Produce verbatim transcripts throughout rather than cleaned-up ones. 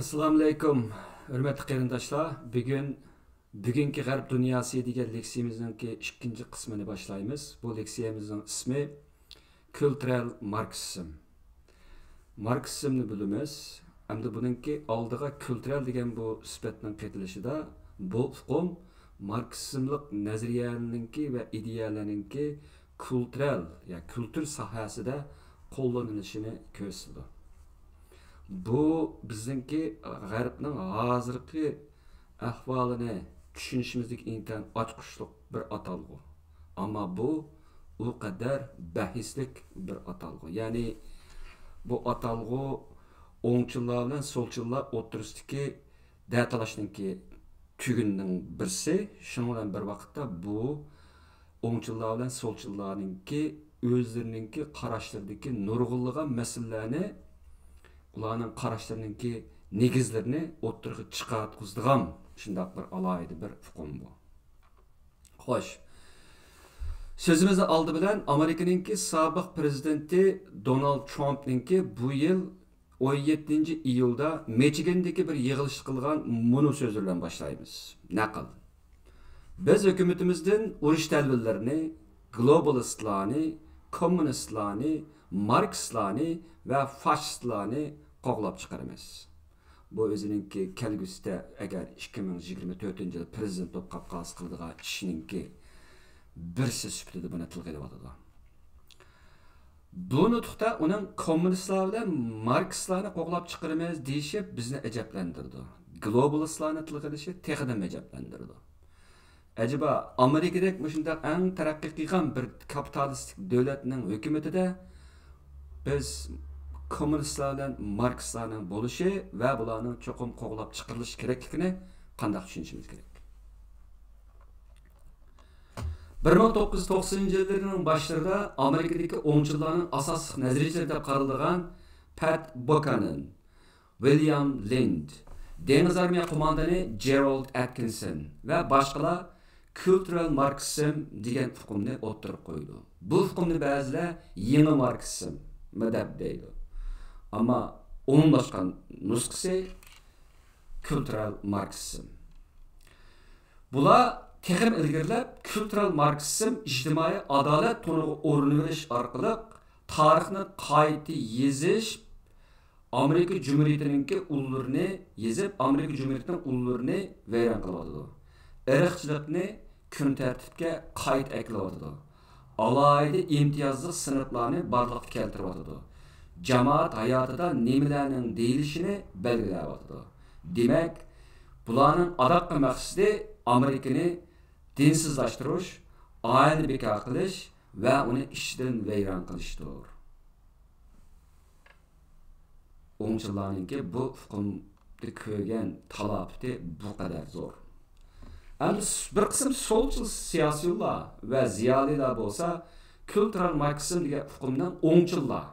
ئەسسالامۇئەلەيكۇم، ھۆرمەتلىك قېرىنداشلار. بۈگۈن بۈگۈنكى غەرب دۇنياسى دېگەن لېكسىيىمىزنىڭكى ئىككىنچى قىسمىنى باشلايمىز. بۇ لېكسىيەمىزنىڭ ئىسمى كۈلتۈرەل ماركسىزم. ماركسىزمنى بىلىمىز. ئەمدى بۇنىڭكى ئالدىغا كۈلتۈرەل دېگەن بۇ سۈپەتنىڭ قېتىلىشىدا بۇ ئۇقۇم ماركسىزملىق نەزەرىيەلەرنىڭكى ۋە ئىدىيەلەرنىڭكى كۈلتۈرەل، يا كۈلتۈر ساھەسىدە قوللىنىلىشىنى كۆرسىتىدۇ. بۇ بىزنىڭكى غەربنىڭ ھازىرقى ئەھۋالىنى چۈشىنىشىمىزدىكى ئىنتايىن ئاچقۇچلۇق بىر ئاتالغۇ. ئەمما بۇ ئۇ قەدەر بەھسلىك بىر ئاتالغۇ. يەنى بۇ ئاتالغۇ ئوڭچىللار بىلەن سولچىللار ئوتتۇرىسىدىكى دەتالاشنىڭكى تۈگۈننىڭ بىرسى. شۇنىڭ بىلەن بىر ۋاقىتتا بۇ ئوڭچىللار بىلەن سولچىللارنىڭكى ئۆزلىرىنىڭكى قاراشلىرىدىكى نۇرغۇنلىغان مەسىلىلەرنى، ئۇلارنىڭ قاراشلىرىنىڭكى نېگىزلىرىنى ئوتتۇرىغا چىقارتقۇزىدىغان شۇنداق بىر ئالاھىدە بىر ئۇقۇم بۇ. خوش. سۆزىمىزنىڭ ئالدى بىلەن ئامېرىكىنىڭكى سابىق پرېزىدېنتى دونالد ترامپنىڭكى بۇ يىل ئون يەتتىنچى ئىيۇلدا مىچىگەندىكى بىر يىغىلىشتا قىلغان مۇنۇ سۆزى بىلەن باشلايمىز. نەقىل. بىز ھۆكۈمىتىمىزدىن ئۇرۇش تەلۋىلىرىنى، گلوبالىستلارنى، كوممۇنىستلارنى، ماركسلارنى ۋە فاشىستلارنى قوغلاپ چىقىرىمىز. بۇ ئۆزىنىڭكى كەلگۈسىدە ئەگەر ئىككى مىڭ يىگىرمە تۆتىنچى يىل پرېزىدېنت بولۇپ قاپقالسا قىلىدىغان ئىشىنىڭكى بىرسى سۈپىتىدە بۇنى تىلغا ئېلىۋاتىدۇ. بۇ نۇتۇقتا ئۇنىڭ كوممۇنىستلار بىلەن ماركسلارنى قوغلاپ چىقىرىمىز دېيىشى بىزنى ئەجەبلەندۈرىدۇ. گلوبالىستلارنى تىلغا ئېلىشى تېخىدىنمۇ ئەجەبلەندۈرىدۇ. ئەجەبا، ئامېرىكىدەك مۇشۇنداق ئەڭ تەرەققىي قىلغان بىر كاپىتالىستىك دۆلەتنىڭ ھۆكۈمىتىدە بىز كوممۇنىستلار بىلەن ماركسلارنىڭ بولۇشى ۋە بۇلارنىڭ چوقۇم قوغلاپ چىقىرىلىشى كېرەكلىكىنى قانداق چۈشىنىشىمىز كېرەك؟ بىر مىڭ توققۇز يۈز توقسىنىنچى يىللىرىنىڭ باشلىرىدا ئامېرىكىدىكى ئوڭچىللارنىڭ ئاساسلىق نەزەرىيىچىلىرى دەپ قارىلىدىغان پەت بوكانېن، ۋىليام لىند، دېڭىز ئارمىيە قوماندانى جېرالد ئەتكىنسون ۋە باشقىلار كۈلتۈرەل ماركسىزم دېگەن ئۇقۇمنى ئوتتۇرىغا قويىدۇ. بۇ ئۇقۇمنى بەزىلەر يېڭى ماركسىزم دەپ دەيدۇ. ئەمما ئومۇملاشقان نۇسخىسى كۈلتۈرەل ماركسىزم. بۇلار تېخىمۇ ئىلگىرىلەپ، كۈلتۈرەل ماركسىزم ئىجتىمائىي ئادالەت تونىغا ئورۇنلىۋېلىش ئارقىلىق تارىخنى قايتا يېزىش، ئامېرىكا جۇمھۇرىيىتىنىڭكى ئۇللىرىنى يېزىپ، ئامېرىكا جۇمھۇرىيىتىنىڭ ئۇللىرىنى ۋەيران قىلىۋاتىدۇ. ئىرقچىلىقنى كۈن تەرتىپكە قايتا ئەكىلىۋاتىدۇ. ئالاھىدە ئىمتىيازلىق سىنىپلارنى بارلىققا كەلتۈرۈۋاتىدۇ. جامائەت ھاياتىدا نېمىلەرنىڭ دېيىلىشىنى بەلگىلەۋاتىدۇ. دېمەك، بۇلارنىڭ ئاداققى مەقسىتى ئامېرىكىنى دىنسىزلاشتۇرۇش، ئائىلىنى بىكار قىلىش ۋە ئۇنى ئىچىدىن ۋەيران قىلىشتۇر. ئوڭچىلارنىڭكى بۇ ئۇقۇمدا كۆرگەن تالاپىتى بۇ قەدەر زور. ئەمدى س-، بىر قىسىم سولچىل سىياسىيونلار ۋە زىيالىيلار بولسا كۈلتۈرەل ماركسىزم دېگەن ئۇقۇمنىڭ ئوڭچىللار،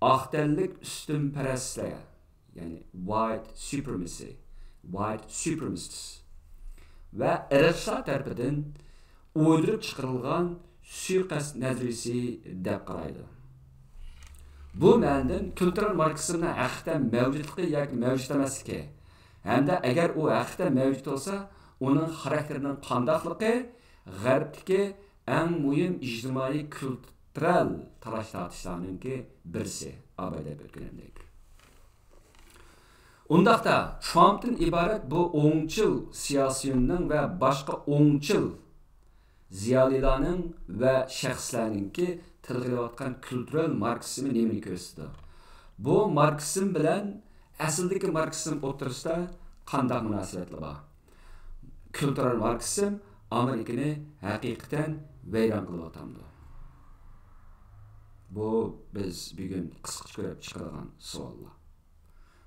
ئاق تەنلىك ئۈستۈنپەرەسلەر، يەنى white supremacy، white supremacists ۋە ئىرقچىلار تەرىپىدىن ئويدۇرۇپ چىقىرىلغان سۇيىقەست نەزەرىيىسى دەپ قارايدۇ. بۇ مەنىدىن كۈلتۈرەل ماركسىزمنىڭ ھەقىقەتەن مەۋجۇتلۇقى ياكى مەۋجۇت ئەمەسلىكى ھەمدە ئەگەر ئۇ ھەقىقەتەن مەۋجۇت بولسا، ئۇنىڭ خاراكتېرىنىڭ قانداقلىقى غەربتىكى ئەڭ مۇھىم ئىجتىمائىي كۈلتۈرەل تالاش-تارتىشلارنىڭكى بىرسى، ئاباي دەپ ئۆتكىنىمدەك. ئۇنداقتا، ترامپتىن ئىبارەت بۇ ئوڭچىل سىياسىيوننىڭ ۋە باشقا ئوڭچىل زىيالىيلارنىڭ ۋە شەخسلەرنىڭكى تىلغا ئېلىۋاتقان كۈلتۈرەل ماركسىزمى نېمىنى كۆرسىتىدۇ؟ بۇ ماركسىزم بىلەن ئەسلىدىكى ماركسىزم ئوتتۇرىسىدا قانداق مۇناسىۋەتلەر بار؟ كۈلتۈرەل ماركسىزم ئامېرىكىنى ھەقىقەتەن ۋەيران قىلىۋاتامدۇ؟ بۇ بىز بۈگۈن قىسقىچە كۆرۈپ چىقىدىغان سوئاللار.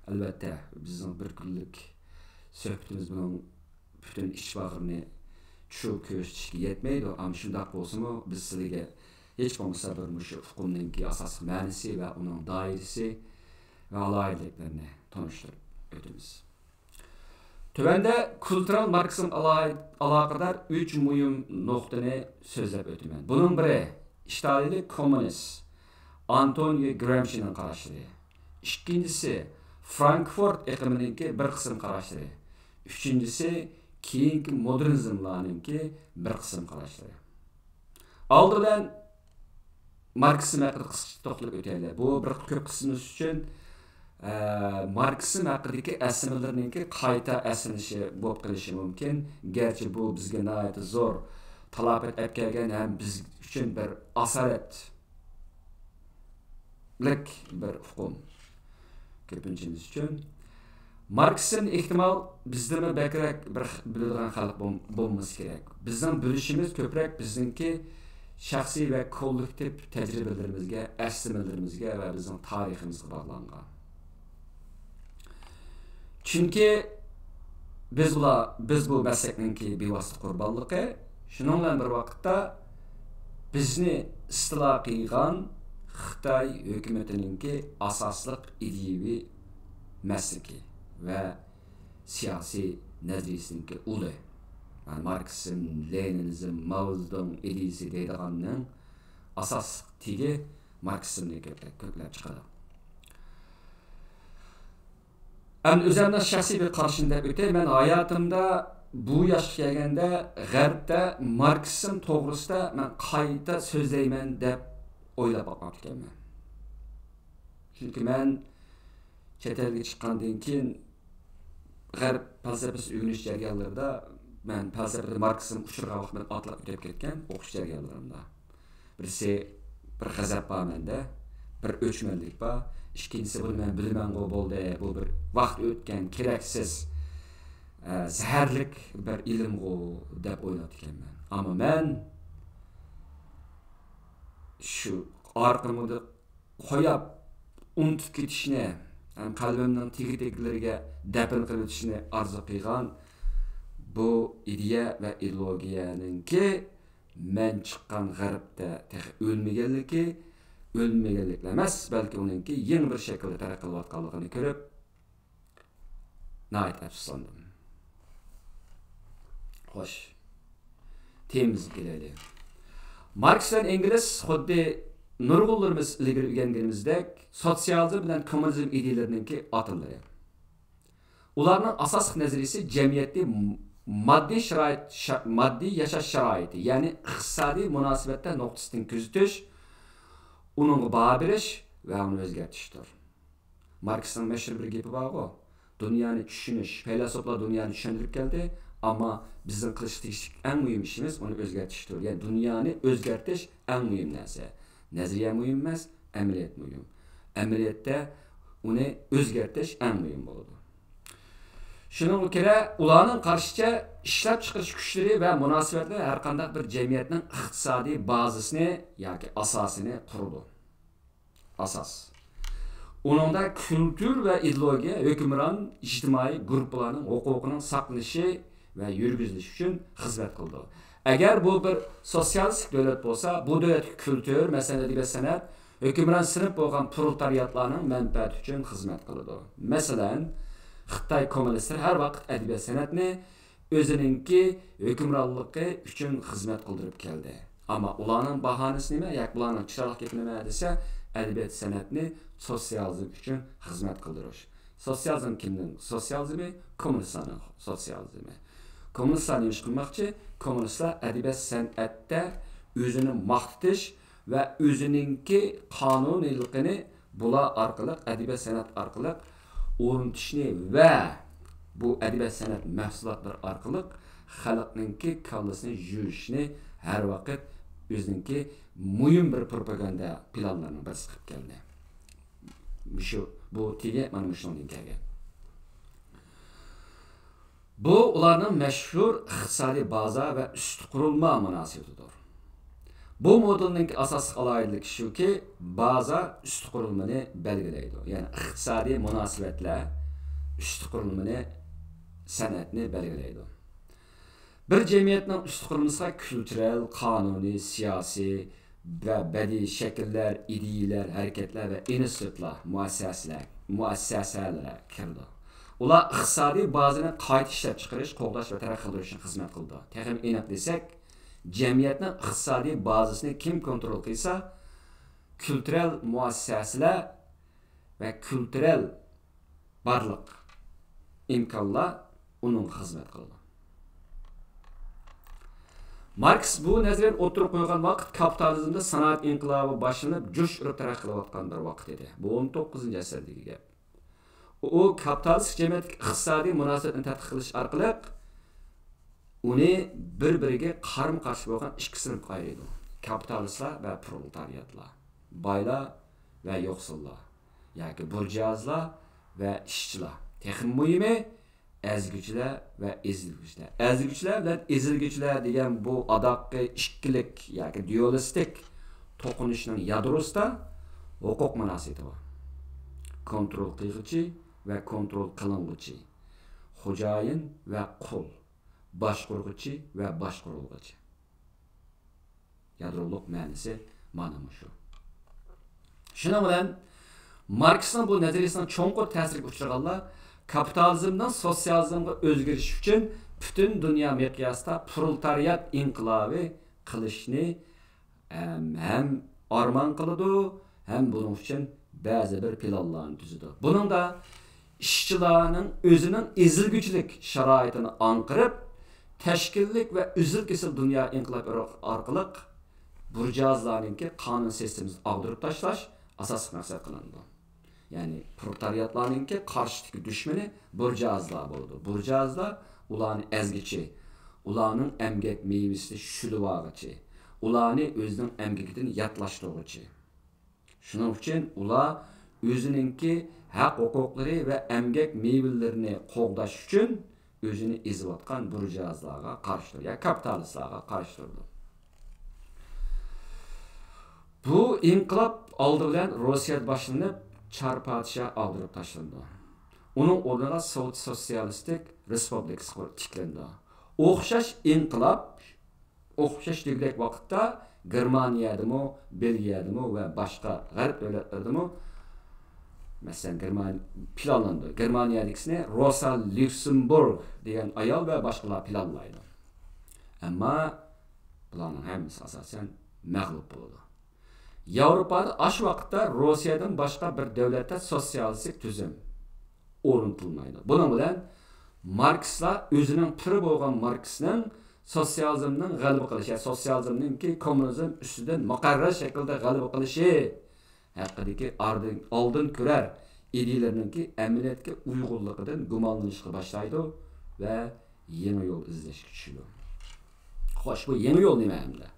ئەلۋەتتە، بىزنىڭ بىر كۈنلۈك سۆھبىتىمىز بۇنىڭ پۈتۈن ئىچ باغرىنى چۈشۈرۈپ كۆرسىتىشكە يەتمەيدۇ. ئەمما شۇنداق بولسىمۇ، بىز سىلىگە ھېچ بولمىسا بىر مۇشۇ ئۇقۇمنىڭكى ئاساسلىق مەنىسى ۋە ئۇنىڭ دائىرىسى ۋە ئالاھىدىلىكلىرىنى تونۇشتۇرۇپ ئۆتىمىز. تۆۋەندە كۇلتۇرال ماركسىزم ئالاھىد-، ئالاقىدار ئۈچ مۇھىم نۇقتىنى سۆزلەپ ئۆتىمەن. بۇنىڭ بىرى، ئىتالىيىلىك كوممۇنىست ئانتونىيو گرامشىنىڭ قاراشلىرى. ئىككىنچىسى، فرانكفورت ئېقىمىنىڭكى بىر قىسىم قاراشلىرى، ئۈچىنچىسى كېيىنكى مودېرنىزملارنىڭكى بىر قىسىم قاراشلىرى. ئالدى بىلەن ماركسىزم ھەققىدە قىسقىچە توختىلىپ ئۆتەيلى. بۇ بىر كۆپ قىسمىمىز ئۈچۈن، ئە، ماركسىزم ھەققىدىكى ئەسلىمىلىرىنىڭكى قايتا ئەسلىنىشى بولۇپ قېلىشى مۇمكىن. گەرچە بۇ بىزگە ناھايىتى زور تالاپەت ئەپ كەلگەن ھەم بىز ئۈچۈن بىر ئاسارەتلىك بىر ئۇقۇم. كۆپىنچىمىز ئۈچۈن. ماركسىزم ئېھتىمال بىزدىنمۇ بەكرەك بىر خ-، بىلىدىغان خەلق بول-، بولمىسا كېرەك. بىزنىڭ بىلىشىمىز كۆپرەك بىزنىڭكى شەخسىي ۋە كوللېكتىپ تەجرىبىلىرىمىزگە، ئەسلىمىلىرىمىزگە ۋە بىزنىڭ تارىخىمىزغا باغلانغان. چۈنكى بىز بۇلار، بىز بۇ مەسلەكنىڭكى بىۋاسىتە قۇربانلىقى، شۇنىڭ بىلەن بىر ۋاقىتتا بىزنى ئىستىلا قىلغان خىتاي ھۆكۈمىتىنىڭكى ئاساسلىق ئىدىيىۋى مەسلىكى ۋە سىياسىي نەزەرىيىسىنىڭكى ئۇلى، يەنى ماركسىزم، لېنىنىزم، ماۋزېدۇڭ ئىدىيىسى دەيدىغاننىڭ ئاساسلىق تېگى ماركسىزمنى كۆكلەپ، كۆكلەپ چىقىدۇ. ئەمدى ئۆزۈمنىڭ شەخسىي بىر قارىشىم دەپ ئۆتەي. مەن ھاياتىمدا بۇ ياشقا كەلگەندە غەربتە ماركسىزم توغرىسىدا مەن قايتا سۆزلەيمەن دەپ ئويلاپ باقماپتىكەنمەن. چۈنكى مەن چەت ئەلگە چىققاندىن كېيىن غەرب پەلسەپىسى ئۆگىنىش جەريانلىرىدا مەن پەلسەپىدە ماركسىزم ئۇچرىغان ۋاقىت مەن ئاتلاپ ئۆتۈپ كەتكەن ئوقۇش جەريانلىرىمدا. بىرسى بىر غەزەپ بار مەندە، بىر ئۆچمەنلىك بار. ئىككىنچىسى بۇنى مەن بىلىمەنغۇ بولدى، بۇ بىر ۋاقىت ئۆتكەن، كېرەكسىز، ئە، زەھەرلىك بىر ئىلىمغۇ دەپ ئويلاپتىكەنمەن. ئەمما مەن شۇ ئارقىمدا قوياپ ئۇنتۇپ كېتىشنى ھەم قەلبىمنىڭ تېگى-تېگىلىرىگە دەپنە قىلىۋېتىشنى ئارزۇ قىلغان بۇ ئىدىيە ۋە ئىدېئولوگىيەنىڭكى مەن چىققان غەربتە تېخى ئۆلمىگەنلىكى، ئۆلمىگەنلىكلا ئەمەس، بەلكى ئۇنىڭكى يېڭى بىر شەكىلدە تەرەققىي قىلىۋاتقانلىقىنى كۆرۈپ، ناھايىتى ئەپسۇسلاندىم. خوش. تېمىمىزغا كېلەيلى. ماركس بىلەن ئېنگېلس خۇددى نۇرغۇنلىرىمىز ئىلگىرى ئۆگەنگىنىمىزدەك سوتسىيالىزم بىلەن كوممۇنىزم ئىدىيىلىرىنىڭكى ئاتىلىرى. ئۇلارنىڭ ئاساسلىق نەزەرىيىسى جەمئىيەتنى ماددىي شارائىت، شا-، ماددىي ياشاش شارائىتى، يەنى ئىقتىسادىي مۇناسىۋەتلەر نۇقتىسىدىن كۆزىتىش، ئۇنىڭغا باھا بېرىش ۋە ئۇنى ئۆزگەرتىشتۇر. ماركسنىڭ مەشھۇر بىر گېپى بارغۇ، دۇنيانى چۈشىنىش، پەيلاسوپلار دۇنيانى چۈشەندۈرۈپ كەلدى، ئەمما بىزنىڭ قىلىشقا تېگىشلىك ئەڭ مۇھىم ئىشىمىز ئۇنى ئۆزگەرتىشتۇر. يەنى دۇنيانى ئۆزگەرتىش ئەڭ مۇھىم نەرسە. نەزەرىيە مۇھىم ئەمەس، ئەمەلىيەت مۇھىم. ئەمەلىيەتتە ئۇنى ئۆزگەرتىش ئەڭ مۇھىم بولىدۇ. شۇنىڭغا كۆرە، ئۇلارنىڭ قارىشىچە، ئىشلەپچىقىرىش كۈچلىرى ۋە مۇناسىۋەتلەر ھەرقانداق بىر جەمئىيەتنىڭ ئىقتىسادىي بازىسىنى ياكى ئاساسىنى قۇرىدۇ. ئاساس. ئۇنىڭدا كۈلتۈر ۋە ئىدېئولوگىيە ھۆكۈمران ئىجتىمائىي گۇرۇپپىلارنىڭ ھوقۇقىنىڭ ساقلىنىشى ۋە يۈرگۈزۈلۈشى ئۈچۈن خىزمەت قىلىدۇ. ئەگەر بۇ بىر سوتسىيالىستىك دۆلەت بولسا، بۇ دۆلەتتىكى كۈلتۈر، مەسىلەن، ئەدەبىيات-سەنئەت، ھۆكۈمران سىنىپ بولغان پرولېتارىياتلارنىڭ مەنپەئەتى ئۈچۈن خىزمەت قىلىدۇ. مەسىلەن، خىتاي كوممۇنىستلىرى ھەر ۋاقىت ئەدەبىيات-سەنئەتنى ئۆزىنىڭكى ھۆكۈمرانلىقى ئۈچۈن خىزمەت قىلدۇرۇپ كەلدى. ئەمما ئۇلارنىڭ باھانىسى نېمە؟ ياكى بۇلارنىڭ چىرايلىق گېپى نېمە دېسە، ئەدەبىيات-سەنئەتنى سوتسىيالىزم ئۈچۈن خىزمەت قىلدۇرۇش. سوتسىيالىزم كىمنىڭ سوتسىيالىزمى؟ كوممۇنىستلارنىڭ سوتسىيالىزمى. كوممۇنىستلار نېمە ئىش قىلماقچى؟ كوممۇنىستلار ئەدەبىيات-سەنئەتتە ئۆزىنى ماختىتىش ۋە ئۆزىنىڭكى قانۇنىيلىقىنى بۇلار ئارقىلىق، ئەدەبىيات-سەنئەت ئارقىلىق ئورنىتىشنى ۋە بۇ ئەدەبىيات-سەنئەت مەھسۇلاتلىرى ئارقىلىق خەلقنىڭكى كاللىسىنى يۇيۇشنى ھەر ۋاقىت ئۆزىنىڭكى مۇھىم بىر پروپاگاندا پىلانلىرىنىڭ بىرسى قىلىپ كەلدى. مۇشۇ، بۇ تېگى مانا مۇشۇنىڭدىن كەلگەن. بۇ ئۇلارنىڭ مەشھۇر ئىقتىسادىي بازا ۋە ئۈستى قۇرۇلما مۇناسىۋىتىدۇر. بۇ مودېلنىڭكى ئاساسلىق ئالاھىدىلىكى شۇكى، بازا ئۈستى قۇرۇلمىنى بەلگىلەيدۇ، يەنى ئىقتىسادىي مۇناسىۋەتلەر ئۈستى قۇرۇلمىنى، سەنئەتنى بەلگىلەيدۇ. بىر جەمئىيەتنىڭ ئۈستى قۇرۇلمىسىغا كۈلتۈرەل، قانۇنىي، سىياسىي، ۋە بەدىئىي شەكىللەر، ئىدىيەلەر، ھەرىكەتلەر ۋە ئىنستىتۇتلار، مۇئەسسەسىلەر، مۇئەسسەسەلەر كىرىدۇ. ئۇلار ئىقتىسادىي بازىنى قايتا ئىشلەپچىقىرىش، قوغداش ۋە تەرەققىي قىلدۇرۇش ئۈچۈن خىزمەت قىلىدۇ. تېخىمۇ ئېنىق دېسەك، جەمئىيەتنىڭ ئىقتىسادىي بازىسىنى كىم كونترول قىلسا، كۈلتۈرەل مۇئەسسەسەلەر ۋە كۈلتۈرەل بارلىق ئىمكانلار ئۇنىڭغا خىزمەت قىلىدۇ. ماركس بۇ نەزەرىيەنى ئوتتۇرىغا قويغان ۋاقىت كاپىتالىزمدا سانائەت ئىنقىلابى باشلىنىپ، جۇش ئۇرۇپ تەرەققىي قىلىۋاتقان بىر ۋاقىت ئىدى. بۇ ئون توققۇزىنچى ئەسىردىكى گەپ. ئۇ كاپىتالىستىك جەمئىيەتتىكى ئىقتىسادىي مۇناسىۋەتنى تەتقىق قىلىش ئارقىلىق ئۇنى بىر-بىرىگە قارىمۇ قارشى بولغان ئىككى سىنىپقا ئايرىيدۇ. كاپىتالىستلار ۋە پرولېتارىياتلار، بايلار ۋە يوقسۇللار ياكى بۇرژۇئازلار ۋە ئىشچىلار، تېخىمۇ مۇھىمى، ئەزگۈچىلەر ۋە ئېزىلگۈچىلەر. ئەزگۈچىلەر بىلەن ئېزىلگۈچىلەر دېگەن بۇ ئاداققى ئىككىلىك ياكى دۇئالىستىك توقۇنۇشنىڭ يادروسىدا ھوقۇق مۇناسىۋىتى بار. كونترول قىلغۇچى ۋە كونترول قىلىنغۇچى، خوجايىن ۋە قۇل، باشقۇرغۇچى ۋە باشقۇرۇلغۇچى. يادرولۇق مەنىسى مانا مۇشۇ. شۇنىڭ بىلەن ماركسنىڭ بۇ نەزەرىيىسىنىڭ چوڭقۇر تەسىرىگە ئۇچرىغانلار كاپىتالىزمدىن سوتسىيالىزمغا ئۆزگىرىش ئۈچۈن پۈتۈن دۇنيا مىقياسىدا پرولېتارىيات ئىنقىلابى قىلىشنى ھەم، ھەم ئارمان قىلىدۇ، ھەم بۇنىڭ ئۈچۈن بەزى بىر پىلانلارنى تۈزىدۇ. بۇنىڭدا ئىشچىلارنىڭ ئۆزىنىڭ ئېزىلگۈچىلىك شارائىتىنى ئاڭقىرىپ، تەشكىللىك ۋە ئۈزۈل-كېسىل دۇنيا ئىنقىلابى ئارقىلىق بۇرژۇئازلارنىڭكى قانۇن سىستېمىسىنى ئاغدۇرۇپ تاشلاش ئاساسلىق مەقسەت قىلىنىدۇ. يەنى پرولېتارىياتلارنىڭكى قارشىدىكى دۈشمىنى بۇرژۇئازلار بولىدۇ. بۇرژۇئازلار ئۇلارنى ئەزگۈچى، ئۇلارنىڭ ئەمگەك مېۋىسىنى شۈلۈۋالغۇچى، ئۇلارنى ئۆزىنىڭ ئەمگىكىدىن ياتلاشتۇرغۇچى. شۇنىڭ ئۈچۈن ئۇلار ئۆزىنىڭكى ھەق-ھوقۇقلىرى ۋە ئەمگەك مېۋىلىرىنى قوغداش ئۈچۈن ئۆزىنى ئېزىۋاتقان بۇرژۇئازلارغا قارشى تۇرىدۇ، يا كاپىتالىستلارغا قارشى تۇرىدۇ. بۇ ئىنقىلاب ئالدى بىلەن روسىيەدە باشلىنىپ، چار پادىشاھ ئاغدۇرۇپ تاشلىنىدۇ. ئۇنىڭ ئورنىغا سوۋېت سوتسىيالىستىك رېسپۇبلىكىسى قۇر-، تىكلىنىدۇ. ئوخشاش ئىنقىلاپ، ئوخشاش دېگۈدەك ۋاقىتتا گېرمانىيەدىمۇ، بېلگىيەدىمۇ ۋە باشقا غەرب دۆلەتلىرىدىمۇ، مەسىلەن، گېرمان-، پىلانلىنىدۇ. گېرمانىيەدىكىسىنى روسا ليۇكسېمبۇرگ دېگەن ئايال ۋە باشقىلار پىلانلايدۇ. ئەمما بۇلارنىڭ ھەممىسى ئاساسەن مەغلۇپ بولىدۇ. ياۋروپادا ئاشۇ ۋاقىتتا روسىيەدىن باشقا بىر دۆلەتتە سوتسىيالىستىك تۈزۈم ئورنىتىلمايدۇ. بۇنىڭ بىلەن ماركسلار ئۆزىنىڭ پىرى بولغان ماركسنىڭ سوتسىيالىزمنىڭ غەلىبە قىلىشى، يا سوتسىيالىزمنىڭكى كوممۇنىزم ئۈستىدىن مۇقەررەر شەكىلدە غەلىبە قىلىشى ھەققىدىكى ئاردىن-، ئالدىن كۆرەر ئىدىيىلىرىنىڭكى ئەمەلىيەتكە ئۇيغۇنلۇقىدىن گۇمانلىنىشقا باشلايدۇ ۋە يېڭى يول ئىزدەشكە چۈشىدۇ. خوش، بۇ يېڭى يول نېمە ئەمدى؟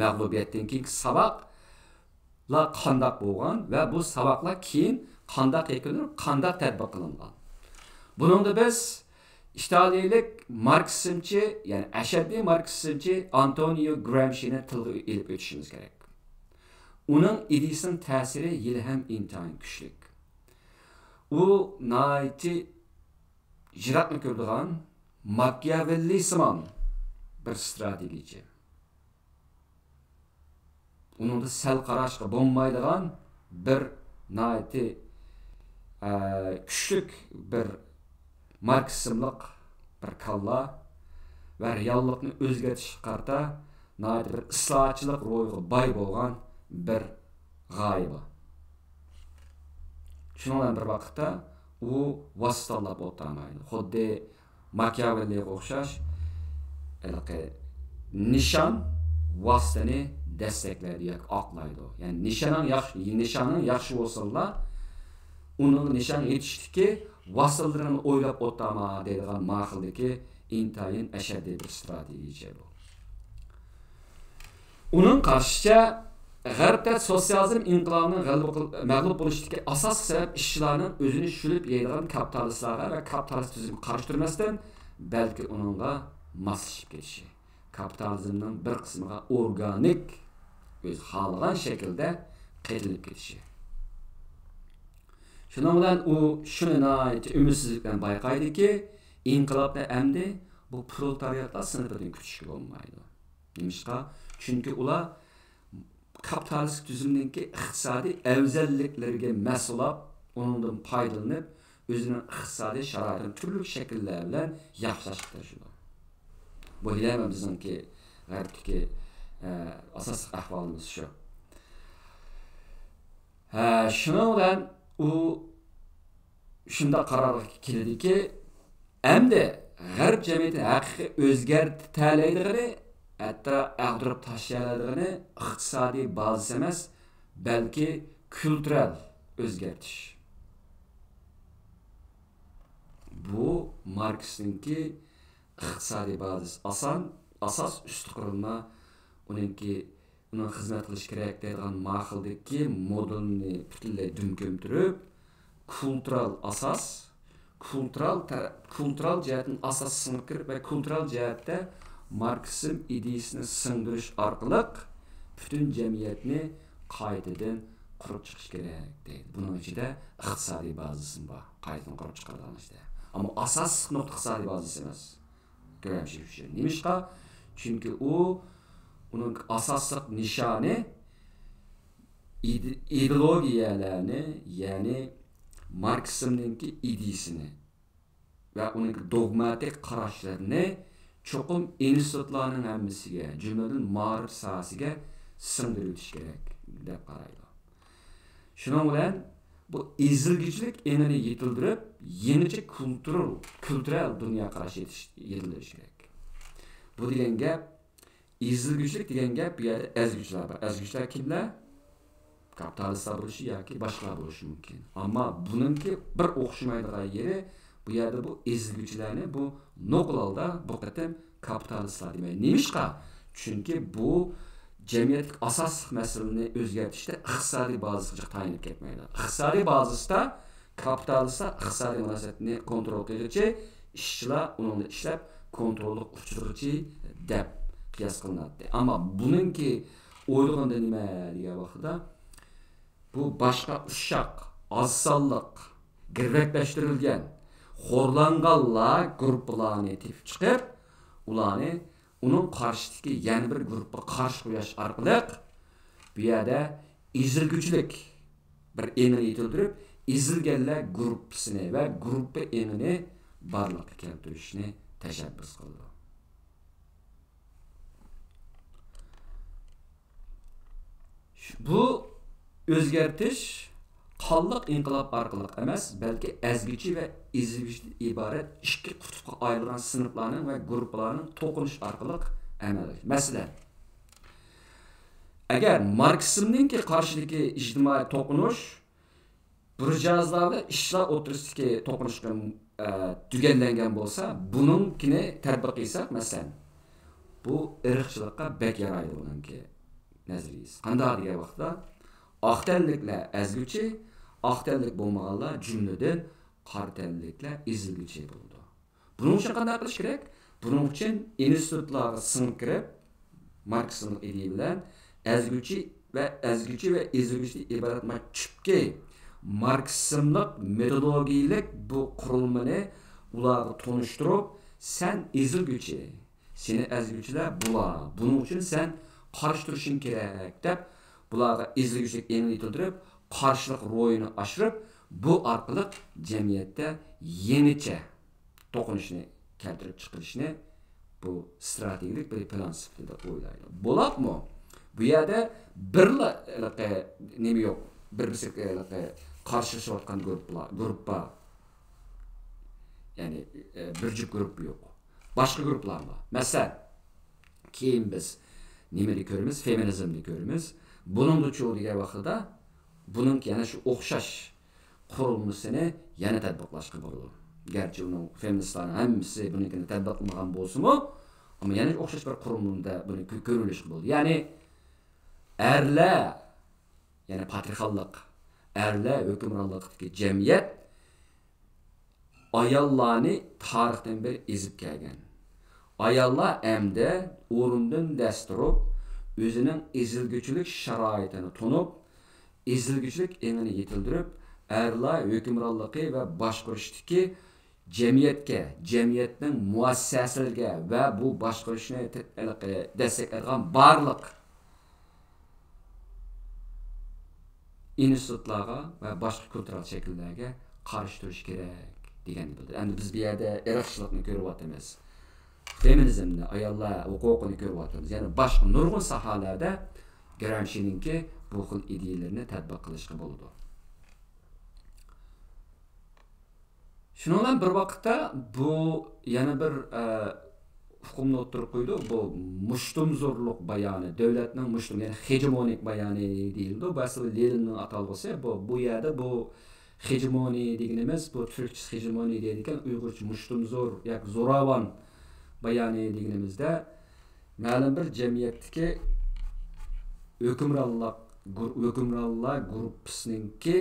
مەغلۇبىيەتتىن كېيىنكى ساۋاقلار قانداق بولغان ۋە بۇ ساۋاقلار كېيىن قانداق يەكۈنلىنىپ، قانداق تەتبىق قىلىنغان؟ بۇنىڭدا بىز ئىتالىيەلىك ماركسىزمچى، يەنى ئەشەددىي ماركسىزمچى ئانتونىيو گرامشىنى تىلغا ئېلىپ ئۆتۈشىمىز كېرەك. ئۇنىڭ ئىدىيىسىنىڭ تەسىرى ھېلىھەم ئىنتايىن كۈچلۈك. ئۇ ناھايىتى يىراقنى كۆرىدىغان، ماكىياۋېللىسىمان بىر ستراتېگىيىچى. ئۇنىڭدا سەل قاراشقا بولمايدىغان بىر ناھايىتى، ئە، كۈچلۈك بىر ماركسىزملىق بىر كاللا ۋە رېئاللىقنى ئۆزگەرتىشكە قارىتا ناھايىتى بىر ئىسلاھاتچىلىق روھىغا باي بولغان بىر غايە بار. شۇنىڭ بىلەن بىر ۋاقىتتا ئۇ ۋاسىتە تاللاپ ئولتۇرالمايدۇ. خۇددى ماكىياۋېللىغا ئوخشاش، ھېلىقى نىشان ۋاسىتىنى دەستەكلەيدۇ ياكى ئاقلايدۇ. يەنى نىشانىڭ ياخشى، نىشانىڭ ياخشى بولسىلا، ئۇنىڭ نىشان يېتىشتىكى ۋاسىتىلىرىنى ئويلاپ ئولتۇرما دەيدىغان ماقۇلدىكى ئىنتايىن ئەشەددىي بىر ستراتېگىيىچى بۇ. ئۇنىڭ قارىشىچە، غەربتە سوتسىيالىزم ئىنقىلابىنىڭ غەلىبە قىل-، مەغلۇپ بولۇشىدىكى ئاساسلىق سەۋەب ئىشچىلارنىڭ ئۆزىنى شۈلۈپ يەيدىغان كاپىتالىستلارغا ۋە كاپىتالىست تۈزۈمگە قارشى تۇرماستىن، بەلكى ئۇنىڭغا ماسلىشىپ كېتىشى، كاپىتالىزمنىڭ بىر قىسمىغا ئورگانىك، ئۆزى خالىغان شەكىلدە قېتىلىپ كېتىشى. شۇنىڭ بىلەن ئۇ شۇنى ناھايىتى ئۈمىدسىزلىك بىلەن بايقايدۇكى، ئىنقىلابنى ئەمدى بۇ پرولېتارىياتلار سىنىپىدىن كۈتۈشكە بولمايدۇ. نېمىشقا؟ چۈنكى ئۇلار كاپىتالىستىك تۈزۈمنىڭكى ئىقتىسادىي ئەۋزەللىكلىرىگە مەھسۇلات، ئۇنىڭدىن پايدىلىنىپ، ئۆزىنىڭ ئىقتىسادىي شارائىتىنى تۈرلۈك شەكىللەر بىلەن ياخشىلاشقا تىرىشىدۇ. بۇ ھېلىھەم بىزنىڭكى غەربتىكى، ئە، ئاساسلىق ئەھۋالىمىز شۇ. ھە، شۇنىڭ بىلەن ئۇ شۇنداق قارارغا كېلىدۇكى، ئەمدى غەرب جەمئىيىتىنى ھەقىقىي ئۆزگەرتەلەيدىغىنى، ھەتتا ئاغدۇرۇپ تاشلىيالايدىغىنى ئىقتىسادىي بازىسى ئەمەس، بەلكى كۈلتۈرەل ئۆزگەرتىش. بۇ ماركسنىڭكى ئىقتىسادىي بازىسى ئاسان، ئاساس ئۈستى قۇرۇلما، ئۇنىڭكى ئۇنىڭ خىزمەت قىلىشى كېرەك دەيدىغان ماقۇلدىكى مودېلنى پۈتۈنلەي دۈم كۆمتۈرۈپ، كۇلتۇرال ئاساس، كۇلتۇرال تەرەپ، كۇلتۇرال جەھەتتىن ئاساس سىڭىپ كىرىپ ۋە كۇلتۇرال جەھەتتە ماركسىزم ئىدىيىسىنى سىڭدۈرۈش ئارقىلىق پۈتۈن جەمئىيەتنى قايتىدىن قۇرۇپ چىقىش كېرەك دەيدۇ. بۇنىڭ ئىچىدە ئىقتىسادىي بازىسىمۇ بار، قايتىدىن قۇرۇپ چىقىدىغان ئىشتا. ئەمما ئاساسلىق نۇقتا ئىقتىسادىي بازىسى ئەمەس. گرامشى ئۈچۈن. نېمىشقا؟ چۈنكى ئۇ، ئۇنىڭ ئاساسلىق نىشانى ئىدې-، ئىدېئولوگىيەلەرنى، يەنى ماركسىزمنىڭكى ئىدىيىسىنى ۋە ئۇنىڭ دوگماتىك قاراشلىرىنى چوقۇم ئىنستىتۇتلارنىڭ ھەممىسىگە، جۈملىدىن مائارىپ ساھەسىگە سىڭدۈرۈۋېتىش كېرەك دەپ قارايدۇ. شۇنىڭ بىلەن بۇ ئېزىلگۈچىلىك ئېڭىنى يېتىلدۈرۈپ، يېڭىچە كۇلتۇر، كۈلتۈرەل دۇنيا قاراشنى يېتىش-، يېتىلدۈرۈش كېرەك. بۇ دېگەن گەپ، ئېزىلگۈچىلىك دېگەن گەپ، بۇ يەردە ئەزگۈچىلەر بار. ئەزگۈچىلەر كىملەر؟ كاپىتالىستلار بولۇشى ياكى باشقىلار بولۇشى مۇمكىن. ئەمما بۇنىڭكى بىر ئوخشىمايدىغان يېرى، بۇ يەردە بۇ ئېزىلگۈچىلەرنى بۇ نوقۇل ھالدا بۇ قېتىم كاپىتالىستلار دېمەيدۇ. نېمىشقا؟ چۈنكى بۇ جەمئىيەتتىكى ئاساسلىق مەسىلىنى ئۆزگەرتىشتە ئىقتىسادىي بازىسىغا تايىنىپ كەتمەيدۇ. ئىقتىسادىي بازىسىدا كاپىتالىستلار ئىقتىسادىي مۇناسىۋەتنى كونترول قىلغۇچى، ئىشچىلار ئۇنىڭدا ئىشلەپ كونتروللۇق ئۇچرىغۇچى دەپ قىياس قىلىناتتى. ئەمما بۇنىڭكى ئويلىغىنىدا نېمە دېگەن ۋاقتىدا، بۇ باشقا ئۇششاق، ئاز سانلىق، گىرۋەكلەشتۈرۈلگەن، خورلانغانلار گۇرۇپپىلارنى تېپىپ چىقىپ، ئۇلارنى ئۇنىڭ قارشىسىدىكى يەنە بىر گۇرۇپپىغا قارشى قويۇش ئارقىلىق، بۇ يەردە ئېزىلگۈچىلىك بىر ئېڭىنى يېتىلدۈرۈپ، ئېزىلگەنلەر گۇرۇپپىسىنى ۋە گۇرۇپپا ئېڭىنى بارلىققا كەلتۈرۈشنى تەشەببۇس قىلىدۇ. بۇ ئۆزگەرتىش قانلىق ئىنقىلاب ئارقىلىق ئەمەس، بەلكى ئەزگۈچى ۋە ئېزىلگۈچىدىن ئىبارەت ئىككى قۇتۇپقا ئايرىلغان سىنىپلارنىڭ ۋە گۇرۇپپىلارنىڭ توقۇنۇشى ئارقىلىق ئەمەلگە ئاشىدۇ. مەسىلەن، ئەگەر ماركسىزمنىڭكى قارشىدىكى ئىجتىمائىي توقۇنۇش بۇرژۇئازلار بىلەن ئىشچىلار ئوتتۇرىسىدىكى توقۇنۇشقا، ئە، تۈگەنلەنگەن بولسا، بۇنىڭكىنى تەتبىق قىلساق، مەسىلەن، بۇ ئىرقچىلىققا بەك يارايدۇ بۇنىڭكى نەزەرىيىسى. قانداق دېگەن ۋاقىتتا، ئاق تەنلىكلەر ئەزگۈچى، ئاق تەنلىك بولمىغانلار، جۈملىدىن قارا تەنلىكلەر ئېزىلگۈچى بولىدۇ. بۇنىڭ ئۈچۈن قانداق قىلىش كېرەك؟ بۇنىڭ ئۈچۈن ئىنستىتۇتلارغا سىڭىپ كىرىپ، ماركسىزملىق ئىدىيە بىلەن ئەزگۈچى ۋە ئەزگۈچى ۋە ئېزىلگۈچىدىن ئىبارەت ما-، تۈپكى ماركسىزملىق مېتودولوگىيىلىك بۇ قۇرۇلمىنى ئۇلارغا تونۇشتۇرۇپ، سەن ئېزىلگۈچى، سېنى ئەزگۈچىلەر بۇلار، بۇنىڭ ئۈچۈن سەن قارشى تۇرۇشۇڭ كېرەك دەپ، بۇلارغا ئېزىلگۈچىلىك ئېڭىنى يېتىلدۈرۈپ، قارشىلىق روھىنى ئاشۇرۇپ، بۇ ئارقىلىق جەمئىيەتتە يېڭىچە توقۇنۇشنى كەلتۈرۈپ چىقىرىشنى بۇ ئىستراتېگىيەلىك بىر پىلان سۈپىتىدە ئويلايدۇ. بولۇپمۇ بۇ يەردە بىرلا ھېلىقى نېمە يوق، بىر بىرسىگە ھېلىقى قارشىلىشىۋاتقان گۇرۇپپىلار، گۇرۇپپا، يەنى، ئە، بىر جۈپ گۇرۇپپا يوق. باشقا گۇرۇپپىلار بار. مەسىلەن، كېيىن بىز نېمىنى كۆرىمىز؟ فېمىنىزمنى كۆرىمىز. بۇنىڭدىچۇ دېگەن ۋاقتىدا بۇنىڭ يەنە شۇ ئوخشاش قۇرۇلمىسىنى يەنە تەتبىقلاشقا بولىدۇ. گەرچە ئۇنىڭ فېمىنىستلارنىڭ ھەممىسى بۇنىڭكىنى تەتبىقلىمىغان بولسىمۇ، ئەمما يەنە ئوخشاش بىر قۇرۇلمىدا بۇنى كۆ-، كۆرۈۋېلىشقا بولىدۇ. يەنى ئەرلەر، يەنى پاترىخانلىق، ئەرلەر ھۆكۈمرانلىقىدىكى جەمئىيەت ئاياللارنى تارىختىن بېرى ئېزىپ كەلگەن. ئاياللار ئەمدى ئورنىدىن دەس تۇرۇپ، ئۆزىنىڭ ئېزىلگۈچىلىك شارائىتىنى تونۇپ، ئېزىلگۈچىلىك ئېڭىنى يېتىلدۈرۈپ، ئەرلەر ھۆكۈمرانلىقى ۋە باشقۇرۇشتىكى جەمئىيەتكە، جەمئىيەتنىڭ مۇئەسسەسىلىرىگە ۋە بۇ باشقۇرۇشنى ت-، ھېلىقى دەستەكلەيدىغان بارلىق ئىنستىتۇتلارغا ۋە باشقا كۇلتۇرال شەكىللەرگە قارشى تۇرۇش كېرەك دېگەننى بىلدۈردى. ئەمدى بىز بۇ يەردە ئىرقچىلىقنى كۆرۈۋاتىمىز، فېمىنىزمنى، ئاياللار ھوقۇقىنى كۆرۈۋاتىمىز. يەنى باشقا نۇرغۇن ساھەلەردە گرامشىنىڭكى بۇ خىل ئىدىيىلىرىنى تەتبىق قىلىشقا بولىدۇ. شۇنىڭ بىلەن بىر ۋاقىتتا بۇ يەنە بىر ئە، ئۇقۇمنى ئوتتۇرىغا قويىدۇ. بۇ مۇشتۇمزورلۇق بايانى، دۆلەتنىڭ مۇشتۇم، يەنى خېژېمونىك بايانى دېيىلىدۇ. بۇ ئەسلى لېنىننىڭ ئاتالغۇسى. بۇ، بۇ يەردە بۇ خېژېمونىي دېگىنىمىز، بۇ تۈركچىسى خېژېمونىي دەيدىكەن، ئۇيغۇرچە مۇشتۇمزور ياكى زوراۋان بايانى دېگىنىمىزدە، مەلۇم بىر جەمئىيەتتىكى ھۆكۈمرانلىق، گۇر-، ھۆكۈمرانلار گۇرۇپپىسىنىڭكى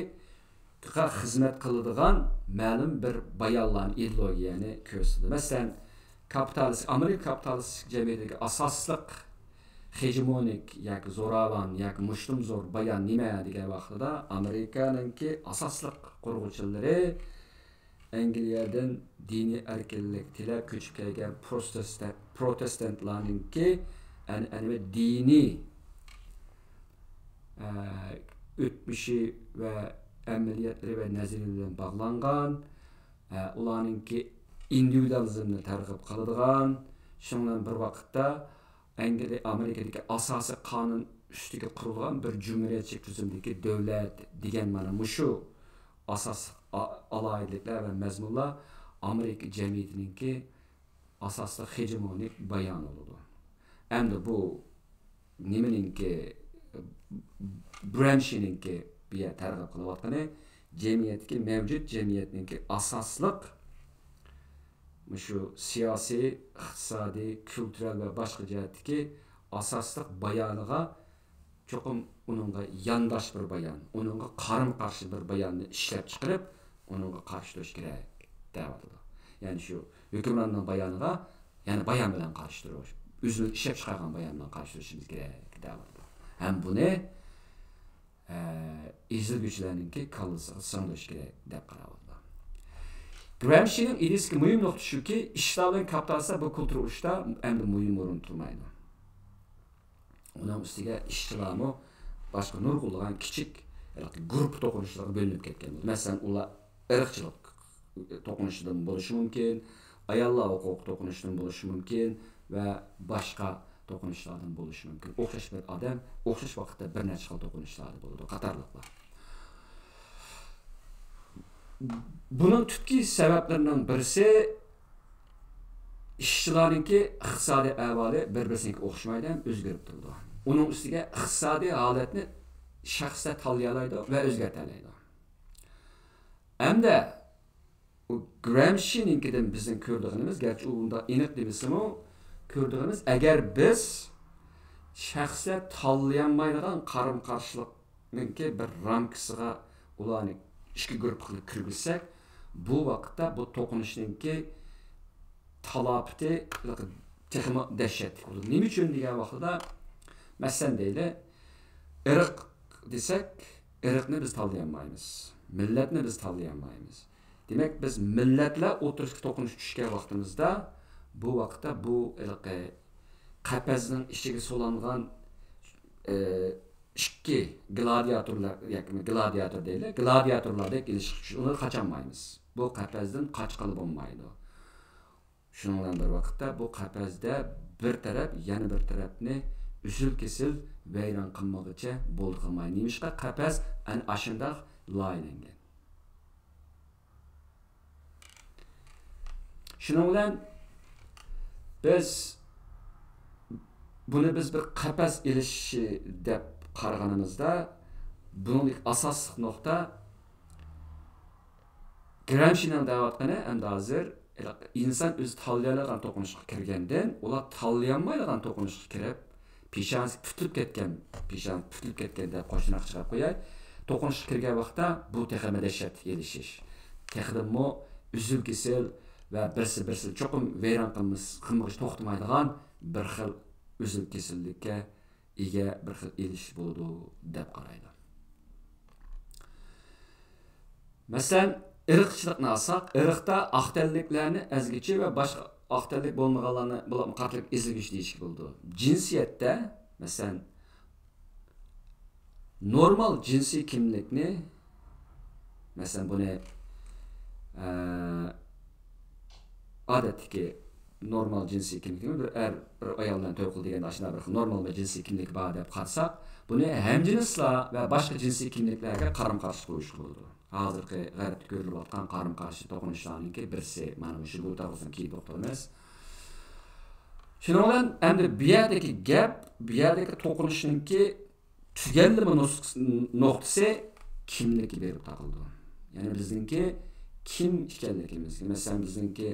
خىزمەت قىلىدىغان مەلۇم بىر بايانلارنى، ئىدېئولوگىيەنى كۆرسىتىدۇ. مەسىلەن، كاپىتالىست، ئامېرىكا كاپىتالىستىك جەمئىيىتىدىكى ئاساسلىق خېژېمونىك ياكى زوراۋان ياكى مۇشتۇمزور بايان نېمە دېگەن ۋاقتىدا، ئامېرىكانىڭكى ئاساسلىق قۇرغۇچىلىرى ئەنگلىيەدىن دىنىي ئەركىنلىك تىلەپ كۆچۈپ كەلگەن پروتېستان-، پروتېستانتلارنىڭكى ئەنئەنىۋى دىنىي، ئە، ئۆتمۈشى ۋە ئەمەلىيەتلىرى ۋە نەزەرىيىلىرى بىلەن باغلانغان، ئە، ئۇلارنىڭكى ئىندىۋىدۇئالىزمنى تەرغىب قىلىدىغان، شۇنىڭ بىلەن بىر ۋاقىتتا ئەنگلىيە، ئامېرىكىدىكى ئاساسىي قانۇن ئۈستىگە قۇرۇلغان بىر جۇمھۇرىيەتچىلىك تۈزۈمدىكى دۆلەت دېگەن مانا مۇشۇ ئاساسلىق ئا-، ئالاھىدىلىكلەر ۋە مەزمۇنلار ئامېرىكا جەمئىيىتىنىڭكى ئاساسلىق خېژېمونىك بايانى بولىدۇ. ئەمدى بۇ نېمىنىڭكى، گرامشىنىڭكى بۇ يەردە تەرغىب قىلىۋاتقىنى، جەمئىيەتتىكى، مەۋجۇت جەمئىيەتنىڭكى ئاساسلىق مۇشۇ سىياسىي، ئىقتىسادىي، كۈلتۈرەل ۋە باشقا جەھەتتىكى ئاساسلىق بايانىغا چوقۇم ئۇنىڭغا يانداش بىر بايان، ئۇنىڭغا قارىمۇ قارشى بىر باياننى ئىشلەپ چىقىرىپ، ئۇنىڭغا قارشى تۇرۇش كېرەك دەۋاتىدۇ. يەنى شۇ ھۆكۈمراننىڭ بايانىغا يەنە بايان بىلەن قارشى تۇرۇش، ئۆزىمىز ئىشلەپ چىقارغان بايان بىلەن قارشى تۇرۇشىمىز كېرەك دەۋاتىدۇ. ھەم بۇنى ئە، ئېزىلگۈچىلەرنىڭكى كاللىسىغا سىڭدۈرۈش كېرەك دەپ قاراۋاتىدۇ. گرامشىنىڭ ئىدىيىسىدىكى مۇھىم نۇقتا شۇكى، ئىشچىلار بىلەن كاپىتالىستلار بۇ كۇلتۇر ئۇرۇشتا ئەمدى مۇھىم ئورۇن تۇتمايدۇ. ئۇنىڭ ئۈستىگە ئىشچىلارمۇ باشقا نۇرغۇنلىغان كىچىك گۇرۇپپا توقۇنۇشلىرىغا بۆلۈنۈپ كەتكەن بولىدۇ. مەسىلەن، ئۇلار ئىرقچىلىق توقۇنۇشىدىن بولۇشى مۇمكىن، ئاياللار ھوقۇقى توقۇنۇشىدىن بولۇشى مۇمكىن ۋە باشقا توقۇنۇشلاردىن بولۇشى مۇمكىن. ئوخشاش بىر ئادەم ئوخشاش ۋاقىتتا بىر نەچچە خىل توقۇنۇشلاردا بولىدۇ، قاتارلىقلار. بۇنىڭ تۈپكى سەۋەبلىرىنىڭ بىرسى، ئىشچىلارنىڭكى ئىقتىسادىي ئەھۋالى بىر-بىرسىنىڭكى ئوخشىمايدۇ ھەم ئۆزگىرىپ تۇرىدۇ. ئۇنىڭ ئۈستىگە ئىقتىسادىي ھالەتنى شەخسلەر تاللىيالايدۇ ۋە ئۆزگەرتەلەيدۇ. ئەمدى ئۇ گرامشىنىڭكىدىن بىزنىڭ كۆرىدىغىنىمىز، گەرچە ئۇ ئۇنداق ئېنىق دېمىسىمۇ، كۆرىدىغىنىمىز، ئەگەر بىز شەخسلەر تاللىيالمايدىغان قارىمۇ قارشىلىقنىڭكى بىر رامكىسىغا ئۇلارنى ئىككى گۇرۇپپا قىلىپ كىرگۈزسەك، بۇ ۋاقىتتا بۇ توقۇنۇشنىڭكى تالاپىتى تېخىمۇ دەھشەتلىك بولىدۇ. نېمە ئۈچۈن دېگەن ۋاقتىدا، مەسىلەن دەيلى، ئىرق دېسەك، ئىرقنى بىز تاللىيالمايمىز، مىللەتنى بىز تاللىيالمايمىز. دېمەك، بىز مىللەتلەر ئوتتۇرىسىغا توقۇنۇش چۈشكەن ۋاقتىمىزدا، بۇ ۋاقىتتا بۇ ھېلىقى قەپەسنىڭ ئىچىگە سولانغان، ئى، ئىككى گلادىياتورلار، ياكى گلادىياتور دەيلى، گلادىياتورلاردەك ئېلىشقا چۈش-، ئۇنى قاچالمايمىز. بۇ قەپەستىن قاچقىلى بولمايدۇ. شۇنىڭ بىلەن بىر ۋاقىتتا بۇ قەپەستە بىر تەرەپ يەنە بىر تەرەپنى ئۈزۈل-كېسىل ۋەيران قىلمىغىچە بولدى قىلمايدۇ. نېمىشقا؟ قەپەس ئەنە ئاشۇنداق لايىھەلەنگەن. شۇنىڭ بىلەن بىز بۇنى بىز بىر قەپەس ئېلىشىشى دەپ قارىغىنىمىزدا، بۇنىڭدىكى ئاساسلىق نۇقتا گرامشىنىڭ دەۋاتقىنى ئەمدى ھازىر ئىنسان ئۆزى تاللىيالايدىغان توقۇنۇشقا كىرگەندىن، ئۇلار تاللىيالمايدىغان توقۇنۇشقا كىرىپ، پېشانىسى پۈتۈلۈپ كەتكەن، پېشانىسى پۈتۈلۈپ كەتكەن دەپ قوشناق چىقاپ قوياي. توقۇنۇشقا كىرگەن ۋاقىتتا بۇ تېخىمۇ دەھشەتلىك ئېلىشىش، تېخىدىنمۇ ئۈزۈل-كېسىل ۋە بىرسى بىرسىنى چوقۇم ۋەيران قىلمىس-، قىلمىغۇچە توختىمايدىغان بىر خىل ئۈزۈل-كېسىللىككە ئىگە بىر خىل ئېلىشىش بولىدۇ دەپ قارايدۇ. مەسىلەن، ئىرقچىلىقنى ئالساق، ئىرقتا ئاق تەنلىكلەرنى ئەزگۈچى ۋە باشقا ئاق تەنلىك بولمىغانلارنى بولۇپمۇ قاتتىق ئېزىلگۈچى دېيىشكە بولىدۇ. جىنسىيەتتە، مەسىلەن، نورمال جىنسىي كىملىكنى، مەسىلەن، بۇنى، ئە، ئادەتتىكى نورمال جىنسىي كىملىكى، بىر ئەر بىر ئايال بىلەن توي قىلدى دېگەندە، ئاشۇنداق بىر خىل نورمال بىر جىنسىي كىملىك بار دەپ قارىساق، بۇنى ھەمجىنسلار ۋە باشقا جىنسىي كىملىكلەرگە قارىمۇ قارشى قويۇشقا بولىدۇ. ھازىرقى غەربتە كۆرۈلۈۋاتقان قارىمۇ قارشى توقۇنۇشلارنىڭكى بىرسى مانا مۇشۇ، بۇ توغرىسىدا كېيىن توختىلىمىز. شۇنىڭ بىلەن ئەمدى بۇ يەردىكى گەپ، بۇ يەردىكى توقۇنۇشنىڭكى تۈگەللىمە نۇس-، نۇقتىسى كىملىككە بېرىپ تاقىلىدۇ. يەنى بىزنىڭكى كىم ئىكەنلىكىمىز، مەسىلەن، بىزنىڭكى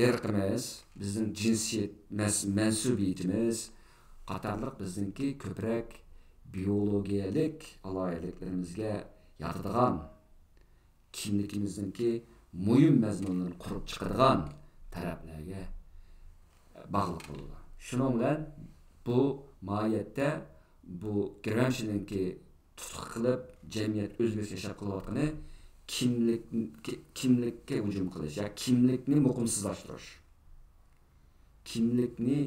ئىرقىمىز، بىزنىڭ جىنسىيەت مەس-، مەنسۇبىيىتىمىز قاتارلىق بىزنىڭكى كۆپرەك بىيولوگىيەلىك ئالاھىدىلىكلىرىمىزگە ياتىدىغان، كىملىكىمىزنىڭكى مۇھىم مەزمۇنلىرىنى قۇرۇپ چىقىدىغان تەرەپلەرگە باغلىق بولىدۇ. شۇنىڭ بىلەن بۇ ماھىيەتتە بۇ گرامشىنىڭكى تۇتقا قىلىپ، جەمئىيەت ئۆزگىرىش ياشاپ قېلىۋاتقىنى كىملىك، كىملىككە ھۇجۇم قىلىش يا كىملىكنى مۇقىمسىزلاشتۇرۇش، كىملىكنى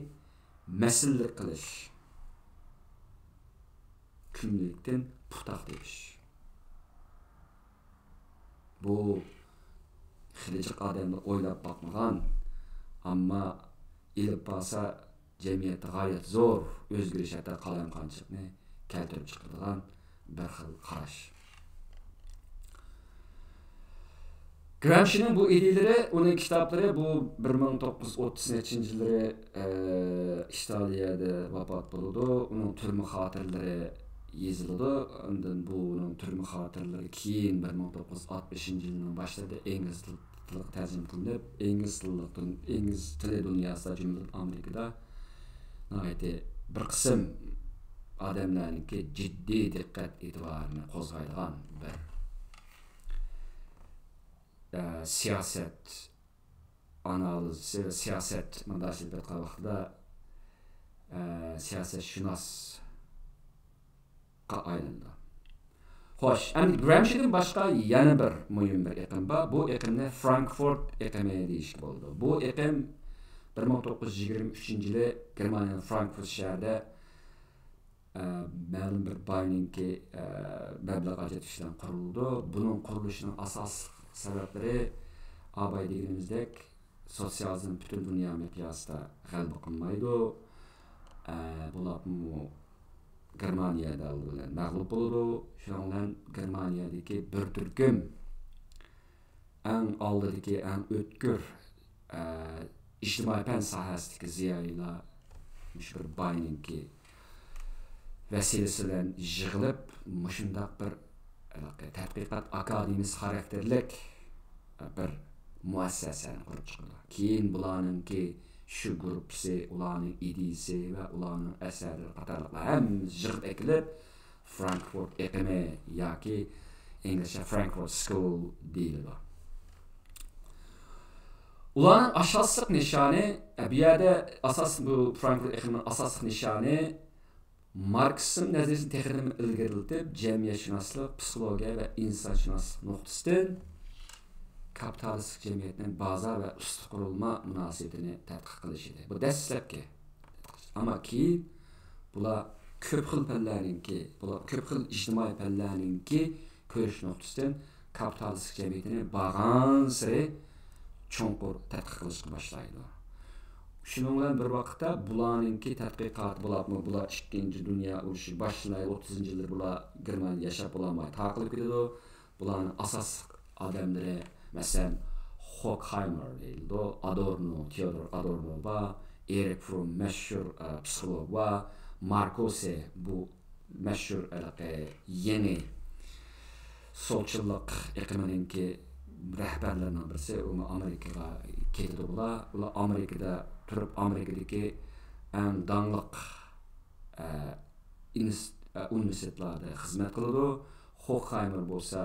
مەسىلىلىك قىلىش، كىملىكتىن پۇتاق تېپىش. بۇ خېلى جىق ئادەملەر ئويلاپ باقمىغان، ئەمما ئېلىپ بارسا جەمئىيەتتە غايەت زور ئۆزگىرىش، ھەتتا قالايمىقانچىلىقنى كەلتۈرۈپ چىقىرىدىغان بىر خىل قاراش. گرامشىنىڭ بۇ ئىدىيىلىرى، ئۇنىڭ كىتابلىرى، بۇ بىر مىڭ توققۇز يۈز ئوتتۇز نەچچىنچى يىللىرى، ئە، ئىتالىيەدە ۋاپات بولىدۇ. ئۇنىڭ تۈرمە خاتىرىلىرى يېزىلىدۇ. ئاندىن بۇنىڭ تۈرمە خاتىرىلىرى كېيىن بىر مىڭ توققۇز يۈز ئاتمىشىنچى يىلنىڭ باشلىرىدا ئىنگلىز تىلىغا تەرجىمە قىلىنىپ، ئىنگلىز تىللىق دۇن-، ئىنگلىز تىلى دۇنياسىدا، جۈملىدىن ئامېرىكىدا ناھايىتى بىر قىسىم ئادەملەرنىڭكى جىددىي دىققەت ئېتىبارىنى قوزغايدىغان بىر، ئە، سىياسەت ئانالىزچى ۋە سىياسەت مۇنداق ئېلىپ ئېيتقان ۋاقتىدا، ئە، سىياسەتشۇناسقا ئايلىنىدۇ. خوش، ئەمدى گرامشىدىن باشقا يەنە بىر مۇھىم بىر ئېقىم بار. بۇ ئېقىمنى فرانكفورت ئېقىمى دېيىشكە بولىدۇ. بۇ ئېقىم بىر مىڭ توققۇز يۈز يىگىرمە ئۈچىنچى يىلى گېرمانىيەنىڭ فرانكفورت شەھىرىدە، ئە، مەلۇم بىر باينىڭكى، ئە، مەبلەغ ئاجرىتىشى بىلەن قۇرۇلىدۇ. بۇنىڭ قۇرۇلۇشىنىڭ ئاساسلىق سەۋەبلىرى ئاباي دېگىنىمىزدەك سوتسىيالىزم پۈتۈن دۇنيا مىقياسىدا غەلىبە قىلمايدۇ. ئە، بولۇپمۇ گېرمانىيەدە ئالدى بىلەن مەغلۇپ بولىدۇ. شۇنىڭ بىلەن گېرمانىيەدىكى بىر تۈركۈم ئەڭ ئالدىدىكى، ئەڭ ئۆتكۈر، ئە، ئىجتىمائىي پەن ساھەسىدىكى زىيالىيلار مۇشۇ بىر باينىڭكى ۋەسىلىسى بىلەن يىغىلىپ، مۇشۇنداق بىر، ھېلىقى، تەتقىقات ئاكادېمىيىسى خاراكتېرلىك بىر مۇئەسسەسەنى قۇرۇپ چىقىدۇ. كېيىن بۇلارنىڭكى شۇ گۇرۇپپىسى، ئۇلارنىڭ ئىدىيىسى ۋە ئۇلارنىڭ ئەسەرلىرى قاتارلىقلار ھەممىسى يىغىپ ئەكېلىپ، فرانكفورت ئېقىمى ياكى ئىنگلىزچە فرانكفورت سكول دېيىلىدۇ. ئۇلارنىڭ ئاساسلىق نىشانى، ئە، بۇ يەردە ئاساس، بۇ فرانكفورت ئېقىمىنىڭ ئاساسلىق نىشانى ماركسىزم نەزەرىيىسىنى تېخىمۇ ئىلگىرىلىتىپ، جەمئىيەتشۇناسلىق، پسىخولوگىيە ۋە ئىنسانشۇناسلىق نۇقتىسىدىن كاپىتالىستىك جەمئىيەتنىڭ بازار ۋە ئۈستى قۇرۇلما مۇناسىۋىتىنى تەتقىق قىلىش ئىدى. بۇ دەسلەپكى. ئەمما كېيىن بۇلار كۆپ خىل پەنلەرنىڭكى، بۇلار كۆپ خىل ئىجتىمائىي پەنلەرنىڭكى كۆرۈش نۇقتىسىدىن كاپىتالىستىك جەمئىيىتىنى بارغانسېرى چوڭقۇر تەتقىق قىلىشقا باشلايدۇ. شۇنىڭ بىلەن بىر ۋاقىتتا بۇلارنىڭكى تەتقىقاتى بولۇپمۇ، بۇلار ئىككىنچى دۇنيا ئۇرۇشى باشلىناي، ئوتتۇزىنچى يىللىرى بۇلار گېرمانىيەدە ياشاپ بولالماي تارقىلىپ كېتىدۇ. بۇلارنىڭ ئاساسلىق ئادەملىرى، مەسىلەن، خوكخايمېر دېيىلىدۇ، ئادورنو، تېئودور ئادورنو بار، ئېرىك فروم مەشھۇر، ئە، پسىخولوگ بار، ماركوسې، بۇ مەشھۇر ھېلىقى يېڭى سولچىللىق ئېقىمىنىڭكى رەھبەرلىرىنىڭ بىرسى، ئۇمۇ ئامېرىكىغا كېتىدۇ بۇلار. ئۇلار ئامېرىكىدا تۇرۇپ، ئامېرىكىدىكى ئەڭ داڭلىق، ئە، ئىنس-، ئە، ئۇنىۋېرسىتېتلاردا خىزمەت قىلىدۇ. خوخخايمېر بولسا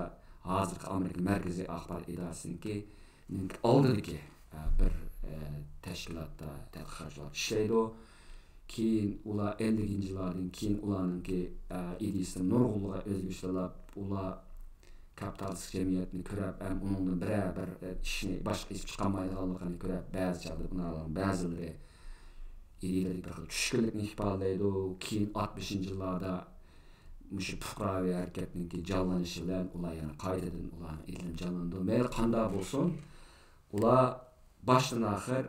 ھازىرقى ئامېرىكا مەركىزىي ئاخبارات ئىدارىسىنىڭكى ئالدىدىكى، ئە، بىر، ئە، تەشكىلاتتا تەتقىقاتچى بولۇپ ئىشلەيدۇ. كېيىن ئۇلار ئەللىكىنچى يىللاردىن كېيىن ئۇلارنىڭكى، ئە، ئىدىيىسىدە نۇرغۇنلىغان ئۆزگىرىشلەر بولۇپ، ئۇلار كاپىتالىستىك جەمئىيەتنى كۆرۈپ، ھەم ئۇنىڭدىن بىرەر بىر، ئە، ئىشنى باشقا ئېلىپ چىقالمايدىغانلىقىنى كۆرۈپ، بەزى چاغدا ئۇلارنىڭ بەزىلىرى ئىدىيىلىرىدە بىر خىل چۈشكۈنلۈكنى ئىپادىلەيدۇ. كېيىن ئاتمىشىنچى يىللاردا مۇشۇ پۇقراۋى ھەرىكەتنىڭكى جانلىنىشى بىلەن ئۇلار يەنە قايتىدىن ئۇلارنىڭ ئىدىيىلىرى جانلىنىدۇ. مەيلى قانداق بولسۇن، ئۇلار باشتىن ئاخىر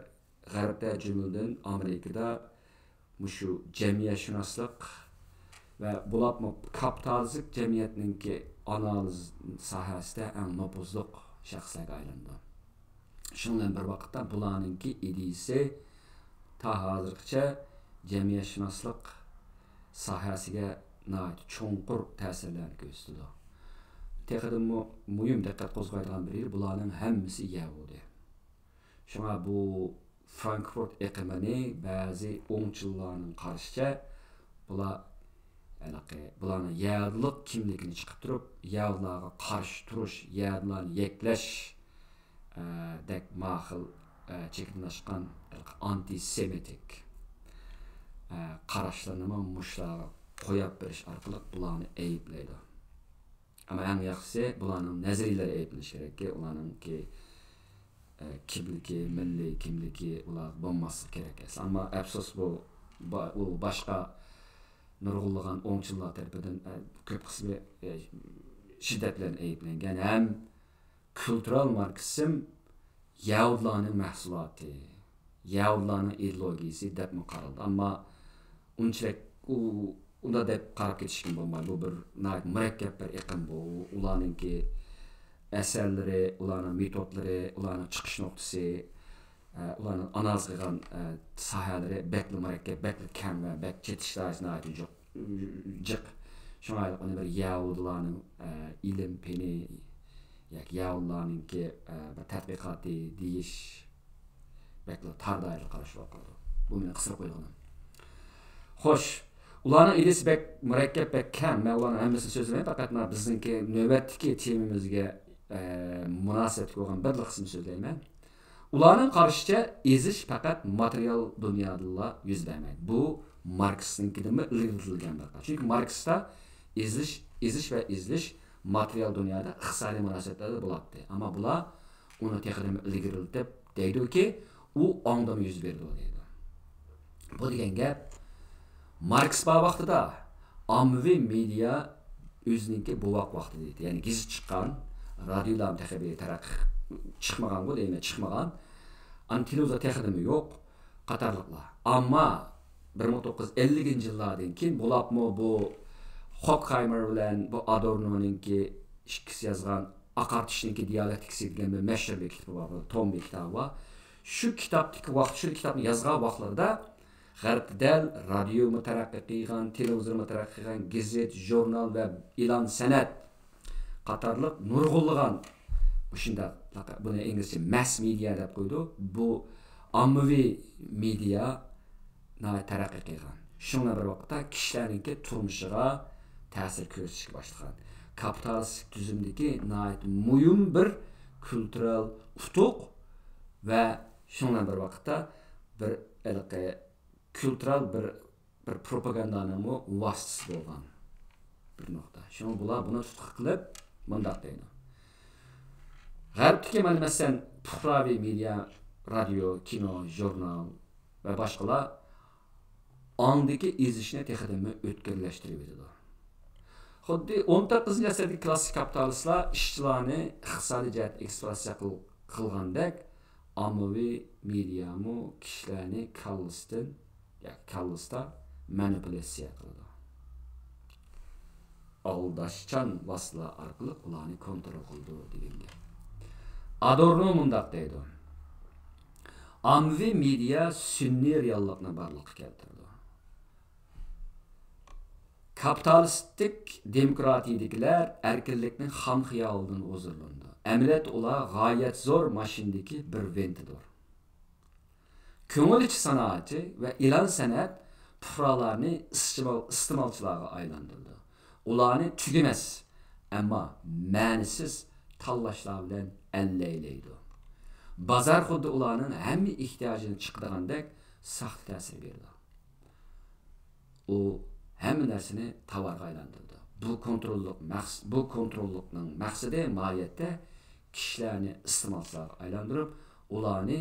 غەربتە، جۈملىدىن ئامېرىكىدا مۇشۇ جەمئىيەتشۇناسلىق ۋە بولۇپمۇ كاپىتالىستىك جەمئىيەتنىڭكى ئانالىز ساھەسىدە ئەڭ نوپۇزلۇق شەخسلەرگە ئايلىنىدۇ. شۇنىڭ بىلەن بىر ۋاقىتتا، بۇلارنىڭكى ئىدىيىسى تا ھازىرغىچە جەمئىيەتشۇناسلىق ساھەسىگە ناھايىتى چوڭقۇر تەسىرلەرنى كۆرسىتىدۇ. تېخىدىنمۇ مۇھىم دىققەت قوزغايدىغان بىرى، بۇلارنىڭ ھەممىسى يەھۇدىي. شۇڭا بۇ فرانكفورت ئېقىمىنى بەزى ئوڭچىللارنىڭ قارىشىچە، بۇلار ھېلىقى، بۇلارنىڭ يەھۇدىيلىق كىملىكىنى چىقىپ تۇرۇپ، يەھۇدىيلارغا قارشى تۇرۇش، يەھۇدىيلارنى يەكلەش، ئە، دەك ماخىل، ئە، چېكىدىن ئاشقان ھېلىقى ئانتىسېمىتىك، ئە، قاراشلىرىنىمۇ مۇشۇلارغا قويۇپ بېرىش ئارقىلىق بۇلارنى ئەيىبلەيدۇ. ئەمما ئەڭ ياخشىسى، بۇلارنىڭ نەزەرىيەلىرى ئەيىبلىنىشى كېرەككى، ئۇلارنىڭكى، ئە، كىملىكى، مىللىي كىملىكى ئۇلار بولماسلىقى كېرەك ئەسلى. ئەمما ئەپسۇس، بۇ، با-، ئۇ باشقا نۇرغۇنلىغان ئوڭچىللار تەرىپىدىن، ئە، كۆپ قىسمى، ئە، شىددەت بىلەن ئەيىبلەنگەن ھەم كۇلتۇرال ماركسىزم يەھۇدىيلارنىڭ مەھسۇلاتى، يەھۇدىيلارنىڭ ئىدېئولوگىيىسى دەپمۇ قارالدى. ئەمما ئۇنچىلىك ئۇ، ئۇنداق دەپ قاراپ كېتىشكە بولمايدۇ. بۇ بىر ناھايىتى مۇرەككەپ بىر ئېقىم بۇ. ئۇلارنىڭكى ئەسەرلىرى، ئۇلارنىڭ مېتودلىرى، ئۇلارنىڭ چىقىش نۇقتىسى، ئە، ئۇلارنىڭ ئانالىز قىلغان، ئە، ساھەلىرى بەكلا مۇرەككەپ، بەكلا كەڭ ۋە بەك چېتىش دائىرىسى ناھايىتى جۇق-، جىق. شۇڭا ئۇنى بىر يەھۇدىيلارنىڭ، ئە، ئىلىم پېنى ياكى يەھۇدىيلارنىڭكى، ئە، بىر تەتقىقاتى دېيىش بەكلا تار دائىرىدە قاراشقا بولۇپ قالىدۇ. بۇ مېنىڭ قىستۇرۇپ قويغىنىم. خوش، ئۇلارنىڭ ئىدىيىسى بەك مۇرەككەپ، بەك كەڭ. مەن ئۇلارنىڭ ھەممىسىنى سۆزلىمەي، پەقەت مانا بىزنىڭكى نۆۋەتتىكى تېمىمىزگە، ئە، مۇناسىۋەتلىك بولغان بىر قىسمىنى سۆزلەيمەن. ئۇلارنىڭ قارىشىچە، ئېزىش پەقەت ماتېرىيال دۇنيادىلا يۈز بەرمەيدۇ. بۇ ماركسنىڭكىدىنمۇ ئىلگىرىلىتىلگەن بىر قىسىم. چۈنكى ماركستا ئېزىش، ئېزىش ۋە ئېزىلىش ماتېرىيال دۇنيادا ئىقتىسادىي مۇناسىۋەتلەردە بولاتتى. ئەمما بۇلار ئۇنى تېخىدىمۇ ئىلگىرىلىتىپ دەيدۇكى، ئۇ ئاڭدىمۇ يۈز بېرىدۇ دەيدۇ. بۇ دېگەن گەپ، ماركس بار ۋاقتىدا ئاممىۋى مېدىيا ئۆزىنىڭكى بوۋاق ۋاقتىدا ئىدى. يەنى گېزىت چىققان، رادىيولارمۇ تېخى بىر تەرەققىي چىقمىغانغۇ دەيمەن، چىقمىغان. ئانا تېلېۋىزور تېخىدىمۇ يوق، قاتارلىقلار. ئەمما بىر مىڭ توققۇز يۈز ئەللىكىنچى يىللاردىن كېيىن بولۇپمۇ بۇ خوكخايمېر بىلەن بۇ ئادورنونىڭكى ئىككىسى يازغان ئاقارتىشنىڭكى دىيالېكتىكىسى دېگەن بىر مەشھۇر بىر كىتابى بار، بىر توم بىر كىتابى بار. شۇ كىتابتىكى ۋاقىت، شۇ كىتابنى يازغان ۋاقىتلىرىدا غەربتە دەل رادىيومۇ تەرەققىي قىلغان، تېلېۋىزورمۇ تەرەققىي قىلغان، گېزىت، ژۇرنال ۋە ئېلان سەنئەت قاتارلىق نۇرغۇنلىغان مۇشۇنداق، بۇنى ئىنگلىزچە مەس مېدىيا دەپ قويىدۇ. بۇ ئاممىۋى مېدىيا ناھايىتى تەرەققىي قىلغان. شۇنىڭ بىلەن بىر ۋاقىتتا كىشىلەرنىڭكى تۇرمۇشىغا تەسىر كۆرسىتىشكە باشلىغان. كاپىتالىستىك تۈزۈمدىكى ناھايىتى مۇھىم بىر كۇلتۇرال ئۇتۇق ۋە شۇنىڭ بىلەن بىر ۋاقىتتا بىر ھېلىقى كۇلتۇرال بىر، بىر پروپاگاندانىڭمۇ ۋاسىتىسى بولغان بىر نۇقتا. شۇڭا بۇلار بۇنى تۇتقا قىلىپ مۇنداق دەيدۇ. غەربتىكى مانا مەسىلەن پۇقراۋى مېدىيا، رادىيو، كىنو، ژۇرنال ۋە باشقىلار ئاڭدىكى ئېزىشنى تېخىدىنمۇ ئۆتكۈرلەشتۈرۈۋېتىدۇ. خۇددى ئون توققۇزىنچى ئەسىردىكى كلاسسىك كاپىتالىستلار ئىشچىلارنى ئىقتىسادىي جەھەتتە ئېكسپلۇئاتاتسىيە قىل-، قىلغاندەك، ئاممىۋى مېدىيامۇ كىشىلەرنى كاللىسىدىن، ياكى كاللىسىدا مانىپۇلياتسىيە قىلىدۇ. ئالداشچان ۋاسىتىلەر ئارقىلىق ئۇلارنى كونترول قىلىدۇ دېگەن گەپ. ئادورنو مۇنداق دەيدۇ، ئاممىۋى مېدىيا سۈنئىي رېئاللىقنى بارلىققا كەلتۈرىدۇ. كاپىتالىستىك دېموكراتىيىدىكىلەر ئەركىنلىكنىڭ خام خىيالىدىن ھۇزۇرلىنىدۇ. ئەمەلىيەتتە ئۇلار غايەت زور ماشىنىدىكى بىر ۋىنتىدۇر. كۆڭۈل ئېچىش سانائىتى ۋە ئېلان سەنئەت پۇقرالارنى ئىستېمال-، ئىستېمالچىلارغا ئايلاندۇرىدۇ. ئۇلارنى تۈگىمەس، ئەمما مەنىسىز تاللاشلار بىلەن ئەللەيلەيدۇ. بازار خۇددى ئۇلارنىڭ ھەممە ئېھتىياجىنى چىقىدىغاندەك ساختا تەسىر بېرىدۇ. ئۇ ھەممە نەرسىنى تاۋارغا ئايلاندۇرىدۇ. بۇ كونتروللۇق مەقس-، بۇ كونتروللۇقنىڭ مەقسىتى ماھىيەتتە كىشىلەرنى ئىستېمالچىلارغا ئايلاندۇرۇپ، ئۇلارنى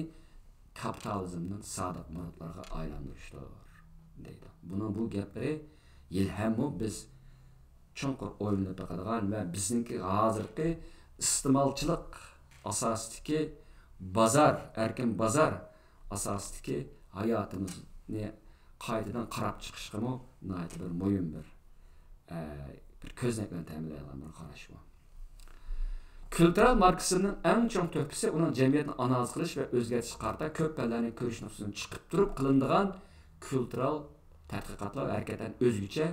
كاپىتالىزمنىڭ سادىق مۇرىتلىرىغا ئايلاندۇرۇشتۇر، دەيدۇ. بۇنىڭ بۇ گەپلىرى ھېلىھەممۇ بىز چوڭقۇر ئويلىنىپ بېقىدىغان ۋە بىزنىڭكى ھازىرقى ئىستېمالچىلىق ئاساسىدىكى بازار، ئەركىن بازار ئاساسىدىكى ھاياتىمىزنى قايتىدىن قاراپ چىقىشقىمۇ ناھايىتى بىر مۇھىم بىر، ئە، بىر كۆزنەك بىلەن تەمىنلەيدىغان بىر قاراش بۇ. كۈلتۈرەل ماركسىزمنىڭ ئەڭ چوڭ تۆھپىسى ئۇنىڭ جەمئىيەتنى ئانالىز قىلىش ۋە ئۆزگەرتىشكە قارىتا كۆپ پەنلەرنى كۆرۈش نۇقتىسىدىن چىقىپ تۇرۇپ قىلىنىدىغان كۈلتۈرەل تەتقىقاتلار ۋە ھەرىكەتلەرنى ئۆزگىچە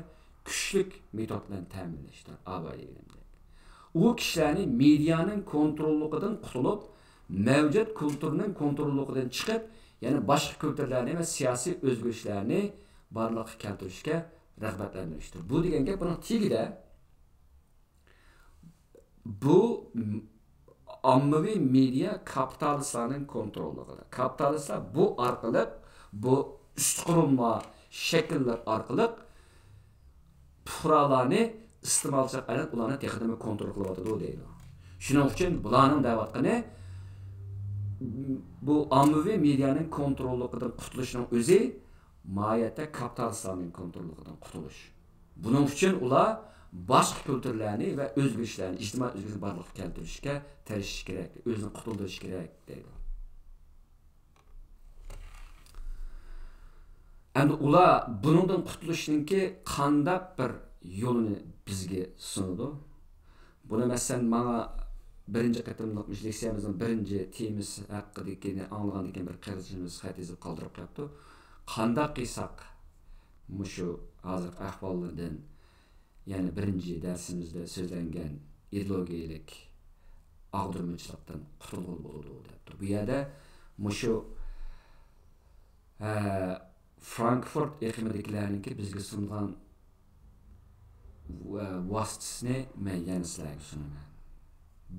كۈچلۈك مېتود بىلەن تەمىنلەشتۇر. ئاباي دېگىنىمدەك. ئۇ كىشىلەرنى مېدىيانىڭ كونتروللۇقىدىن قۇتۇلۇپ، مەۋجۇت كۇلتۇرنىڭ كونتروللۇقىدىن چىقىپ، يەنە باشقا كۈلتۈرلەرنى ۋە سىياسىي ئۆزگىرىشلەرنى بارلىققا كەلتۈرۈشكە رىغبەتلەندۈرۈشتۇر. بۇ دېگەن گەپ بۇنىڭ تېگىدە، بۇ ئاممىۋى مېدىيا كاپىتالىستلارنىڭ كونتروللۇقىدا. كاپىتالىستلار بۇ ئارقىلىق، بۇ ئۈست قۇرۇلما شەكىللەر ئارقىلىق پۇقرالارنى ئىستېمالچىلىق ئايلىنىپ، ئۇلارنى تېخىدىنمۇ كونترول قىلىۋاتىدۇ دەيدۇ. شۇنىڭ ئۈچۈن بۇلارنىڭ دەۋاتقىنى، بۇ ئاممىۋى مېدىيانىڭ كونتروللۇقىدىن قۇتۇلۇشنىڭ ئۆزى ماھىيەتتە كاپىتالىستلارنىڭ كونتروللۇقىدىن قۇتۇلۇش. بۇنىڭ ئۈچۈن ئۇلار باشقا كۈلتۈرلەرنى ۋە ئۆزگىرىشلەرنى، ئىجتىمائىي ئۆزگىرىشنى بارلىققا كەلتۈرۈشكە تىرىشىشى كېرەك، ئۆزىنى قۇتۇلدۇرۇشى كېرەك دەيدۇ. ئەمدى ئۇلار بۇنىڭدىن قۇتۇلۇشنىڭكى قانداق بىر يولىنى بىزگە سۇنىدۇ؟ بۇنى مەسىلەن، ماڭا بىرىنچى قېتىملىق مۇشۇ لېكسىيەمىزنىڭ بىرىنچى تېمىسى ھەققىدىكىنى ئاڭلىغاندىن كېيىن بىر قېرىندىشىمىز خەت يېزىپ قالدۇرۇپ قويۇپتۇ. قانداق قىلساق مۇشۇ ھازىرقى ئەھۋاللاردىن، يەنى بىرىنچى دەرسىمىزدە سۆزلەنگەن ئىدېئولوگىيەلىك ئاغدۇرمىچىلىقتىن قۇتۇلغىلى بولىدۇ دەپتۇ. بۇ يەردە مۇشۇ، ھە، فرانكفورت ئېقىمىدىكىلەرنىڭكى بىزگە سۇنغان ۋاسىتىسىنى مەن يەنە سىلەرگە سۇنىمەن.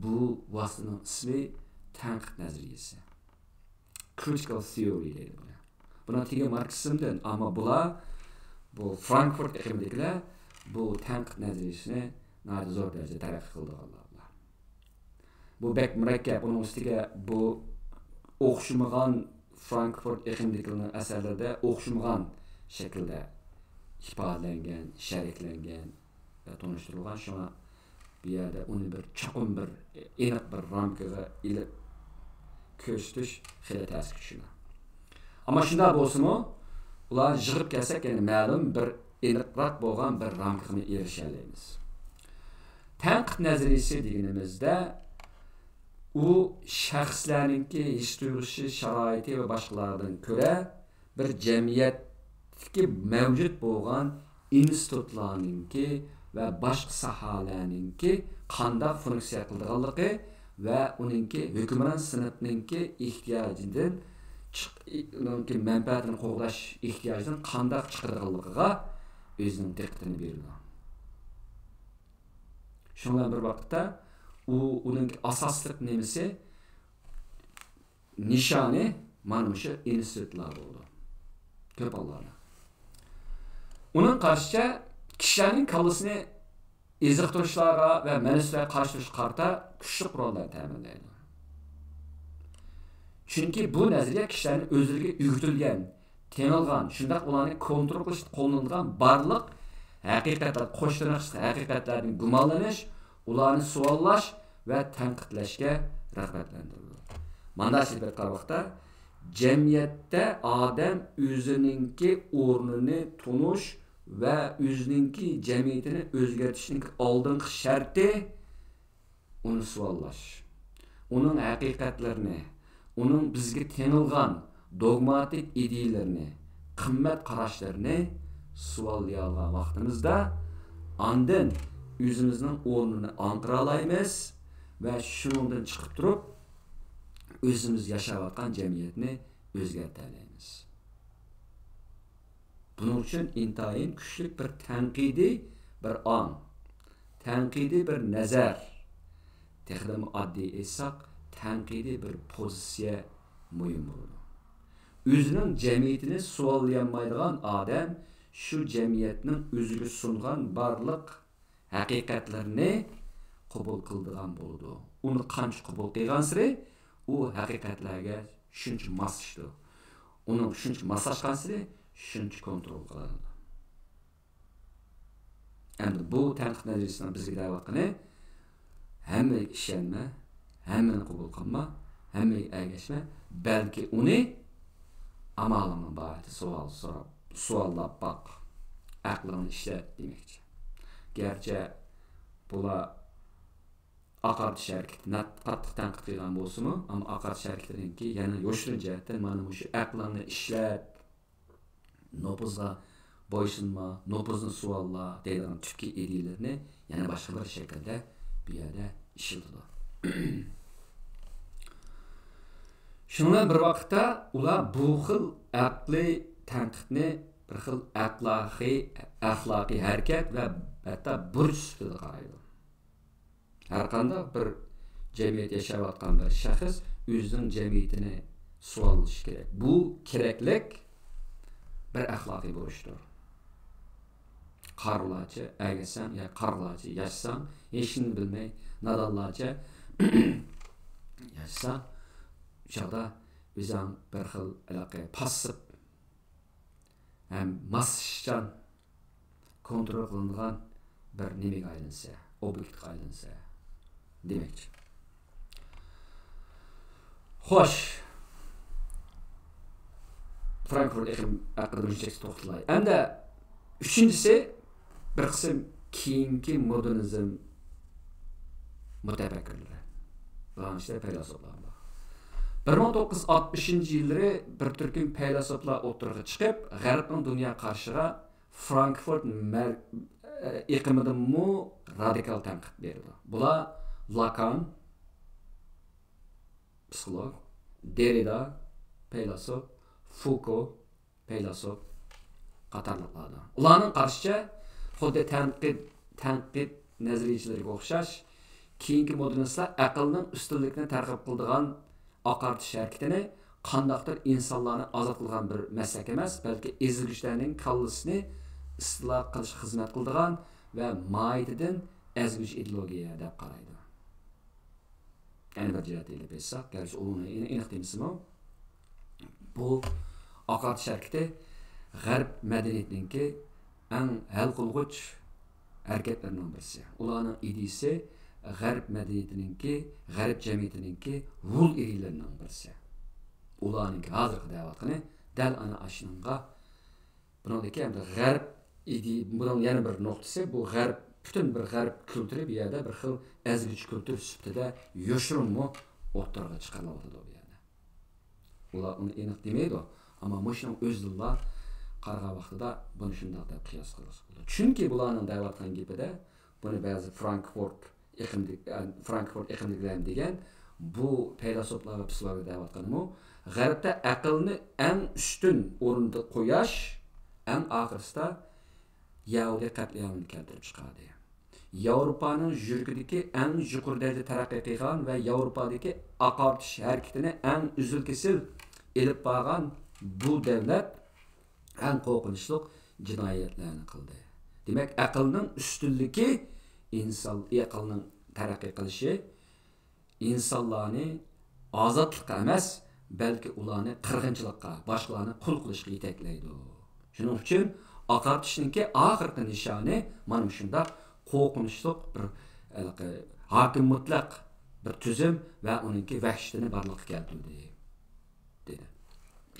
بۇ ۋاسىتىنىڭ ئىسمى تەنقىد نەزەرىيىسى. Critical theory دەيدۇ بۇنى. بۇنىڭ تېگى ماركسىزمدىن، ئەمما بۇلار، بۇ فرانكفورت ئېقىمىدىكىلەر بۇ تەنقىد نەزەرىيىسىنى ناھايىتى زور دەرىجىدە تەرەققىي قىلدۇرغانلار بۇلار. بۇ بەك مۇرەككەپ، ئۇنىڭ ئۈستىگە بۇ ئوخشىمىغان، فرانكفورت ئېقىمىدىكىلەرنىڭ ئەسەرلىرىدە ئوخشىمىغان شەكىلدە ئىپادىلەنگەن، شەرھلەنگەن ۋە تونۇشتۇرۇلغان. شۇڭا بۇ يەردە ئۇنى بىر چوقۇم بىر ئېنىق بىر رامكىغا ئېلىپ كۆرسىتىش خېلى تەسكە چۈشىدۇ. ئەمما شۇنداق بولسىمۇ، ئۇلارنى يىغىپ كەلسەك، يەنە مەلۇم بىر ئېنىقراق بولغان بىر رامكىغا ئېرىشەلەيمىز. تەنقىد نەزەرىيىسى دېگىنىمىزدە، ئۇ شەخسلەرنىڭكى ھېس تۇيغۇسى، شارائىتى ۋە باشقىلاردىن كۆرە بىر جەمئىيەتتىكى مەۋجۇت بولغان ئىنستىتۇتلارنىڭكى ۋە باشقا ساھەلەرنىڭكى قانداق فۇنكسىيە قىلىدىغانلىقى ۋە ئۇنىڭكى ھۆكۈمران سىنىپنىڭكى ئېھتىياجىدىن چىق-، ئۇنىڭكى مەنپەئەتىنى قوغداش ئېھتىياجىدىن قانداق چىقىدىغانلىقىغا ئۆزىنىڭ دىققىتىنى بېرىدۇ. شۇنىڭ بىلەن بىر ۋاقىتتا، ئۇ، ئۇنىڭ ئاساسلىق نېمىسى، نىشانى مانا مۇشۇ ئىنستىتۇتلار بولىدۇ. كۆپ ھاللاردا. ئۇنىڭ قارىشىچە، كىشىلەرنىڭ كاللىسىنى ئېزىقتۇرۇشلارغا ۋە مەنىسىزلەرگە قارشى تۇرۇشقا قارىتا كۈچلۈك قورال بىلەن تەمىنلەيدۇ. چۈنكى بۇ نەزەرىيە كىشىلەرنى ئۆزلىرىگە ئۆگىتىلگەن، تېڭىلغان، شۇنداق ئۇلارنى كونترول قىلىشتا قوللىنىلىدىغان بارلىق ھەقىقەتلەر، قوش تىرناق ئىچىدە ھەقىقەتلەردىن گۇمانلىنىش، ئۇلارنى سوئاللاش ۋە تەنقىدلەشكە رىغبەتلەندۈرىدۇ. مانداق سۈپەتتە قارىغاندا، جەمئىيەتتە ئادەم ئۆزىنىڭكى ئورنىنى تونۇش ۋە ئۆزىنىڭكى جەمئىيىتىنى ئۆزگەرتىشنىڭ ئالدىنقى شەرتى ئۇنى سوئاللاش، ئۇنىڭ ھەقىقەتلىرىنى، ئۇنىڭ بىزگە تېڭىلغان دوگماتىك ئىدىيىلىرىنى، قىممەت قاراشلىرىنى سوئاللىيالىغان ۋاقتىمىزدا، ئاندىن ئۆزىمىزنىڭ ئورنىنى ئاڭقىرالايمىز ۋە شۇنىڭدىن چىقىپ تۇرۇپ، ئۆزىمىز ياشاۋاتقان جەمئىيەتنى ئۆزگەرتەلەيمىز. بۇنىڭ ئۈچۈن ئىنتايىن كۈچلۈك بىر تەنقىدىي بىر ئاڭ، تەنقىدىي بىر نەزەر، تېخىدىمۇ ئاددىي ئېيتساق، تەنقىدىي بىر پوزىتسىيە مۇھىم بولىدۇ. ئۆزىنىڭ جەمئىيىتىنى سوئاللىيالمايدىغان ئادەم شۇ جەمئىيەتنىڭ ئۆزىگە سۇنغان بارلىق ھەقىقەتلىرىنى قوبۇل قىلىدىغان بولىدۇ. ئۇنى قانچە قوبۇل قىلغانسېرى، ئۇ ھەقىقەتلەرگە شۇنچە ماسلىشىدۇ. ئۇنىڭ شۇنچە ماسلاشقانسېرى، شۇنچە كونترول قىلىنىدۇ. ئەمدى بۇ تەنقىد نەزەرىيىسىنىڭ بىزگە دەۋاتقىنى، ھەممىگە ئىشەنمە، ھەممىنى قوبۇل قىلما، ھەممىگە ئەگەشمە، بەلكى ئۇنى ئامالىڭنىڭ بارىچە سوئال سوراپ، سوئاللاپ باق، ئەقلىڭنى ئىشلەت دېمەكچى. گەرچە بۇلار ئاقارتىش ھەرىكىتىنى قاتتىق تەنقىد قىلغان بولسىمۇ، ئەمما ئاقارتىش ھەرىكىتىنىڭكى يەنە يوشۇرۇن جەھەتتىن مانا مۇشۇ ئەقلىڭنى ئىشلەت، نوپۇزغا بويسۇنما، نوپۇزنى سۇۋاللا دەيدىغان تۈپكى ئىدىيىلىرىنى يەنە باشقا بىر شەكىلدە بۇ يەردە ئىشلىتىدۇ. شۇنىڭ بىلەن بىر ۋاقىتتا ئۇلار بۇ خىل ئەقلىي تەنقىدنى بىر خىل ئەخلاقىي، ئەخلاقىي ھەرىكەت ۋە ھەتتا بۇرچ سۈپىتىدە قارايدۇ. ھەرقانداق بىر جەمئىيەتتە ياشاۋاتقان بىر شەخس ئۆزىنىڭ جەمئىيىتىنى سۇۋالىشى كېرەك. بۇ كېرەكلىك بىر ئەخلاقىي بۇرچتۇر. قارىلارچە ئەگەشسەڭ يا قارىلارچە ياشىساڭ، ھېچنېمە بىلمەي نادانلارچە ياشىساڭ، شۇ چاغدا ئۆزۈڭ بىر خىل ھېلىقى پاسسىپ ھەم ماسلىشىشچان كونترول قىلىنىدىغان بىر نېمىگە ئايلانسا، ئوبيېكتقا ئايلانسا دېمەكچى. خوش. فرانكفورت ئېقىم ھەققىدە مۇشۇنچىلىك توختىلاي. ئەمدى ئۈچىنچىسى، بىر قىسىم كېيىنكى مودېرنىزم مۇتەپەككۇرلىرى. بۇلارنىڭ ئىچىدە پەيلاسوپلار بار. بىر مىڭ توققۇز يۈز ئاتمىشىنچى يىللىرى بىر تۈركۈم پەيلاسوپلار ئوتتۇرىغا چىقىپ، غەربنىڭ دۇنيا قارىشىغا فرانكفورت مەر-، ئېقىمىدىنمۇ رادىكال تەنقىد بېرىدۇ. بۇلار لاكان، پسىخولوگ، دېرىدا، پەيلاسوپ، فوكو، پەيلاسوپ قاتارلىقلاردۇر. ئۇلارنىڭ قارىشىچە، خۇددى تەنقىد، تەنقىد نەزەرىيەچىلىرىگە ئوخشاش، كېيىنكى مودېرنىستلار ئەقىلنىڭ ئۈستۈنلۈكىنى تەرغىب قىلىدىغان ئاقارتىش ھەرىكىتىنى قانداقتۇر ئىنسانلارنى ئازاد قىلىدىغان بىر مەسلەك ئەمەس، بەلكى ئېزىلگۈچىلەرنىڭ كاللىسىنى ئىستىلا قىلىشقا خىزمەت قىلىدىغان ۋە ماھىيىتىدىن ئەزگۈچى ئىدېئولوگىيە دەپ قارايدۇ. يەنە بىر جەھەتتە ئېلىپ ئېيتساق، گەرچە ئۇنىڭ ئېنىق دېمىسىمۇ، بۇ ئاقارتىش ھەرىكىتى غەرب مەدەنىيىتىنىڭكى ئەڭ ھەل قىلغۇچ ھەرىكەتلىرىنىڭ بىرسى. ئۇلارنىڭ ئىدىيىسى غەرب مەدەنىيىتىنىڭكى، غەرب جەمئىيىتىنىڭكى ھۇل ئىدىيىلىرىنىڭ بىرسى. ئۇلارنىڭكى ھازىرقى دەۋاتقىنى دەل ئانا ئاشۇنىڭغا. بۇنىڭدىكى ئەمدى غەرب ئىدى-، بۇنىڭ يەنە بىر نۇقتىسى، بۇ غەرب، پۈتۈن بىر غەرب كۈلتۈرى بۇ يەردە بىر خىل ئەزگۈچى كۈلتۈر سۈپىتىدە يوشۇرۇنمۇ ئوتتۇرىغا چىقىرىلىۋاتىدۇ بۇ يەردە. ئۇلار ئۇنى ئېنىق دېمەيدۇ، ئەمما مۇشۇنىڭ ئۆزىدىنلا قارىغان ۋاقتىدا بۇنى شۇنداق دەپ قىياس قىلغىلى بولىدۇ. چۈنكى بۇلارنىڭ دەۋاتقان گېپىدە بۇنى بەزى فرانكفورت ئېقىمدىكى، فرانكفورت ئېقىمدىكىلەر دېگەن بۇ پەيلاسوپلار ۋە پسىخولوگلار دەۋاتقىنىمۇ، غەربتە ئەقىلنى ئەڭ ئۈستۈن ئورۇندا قويۇش ئەڭ ئاخىرسىدا يەھۇدىي قەتلىئامىنى كەلتۈرۈپ چىقاردى. ياۋروپانىڭ يۈرىكىدىكى ئەڭ يۇقىرى دەرىجىدە تەرەققىي قىلغان ۋە ياۋروپادىكى ئاقارتىش ھەرىكىتىنى ئەڭ ئۈزۈل-كېسىل ئېلىپ بارغان بۇ دەۋلەت ئەڭ قورقۇنچلۇق جىنايەتلەرنى قىلدى. دېمەك، ئەقىلنىڭ ئۈستۈنلۈكى، ئىنسان ئەقىلنىڭ تەرەققىي قىلىشى ئىنسانلارنى ئازادلىققا ئەمەس، بەلكى ئۇلارنى قىرغىنچىلىققا، باشقىلارنى قۇل قىلىشقا يېتەكلەيدۇ. شۇنىڭ ئۈچۈن ئاقارتىشنىڭكى ئاخىرقى نىشانى مانا مۇشۇنداق قورقۇنچلۇق بىر، ھېلىقى، ھاكىم مۇتلەق بىر تۈزۈم ۋە ئۇنىڭكى ۋەھشىتىنى بارلىققا كەلتۈردى، دېدى.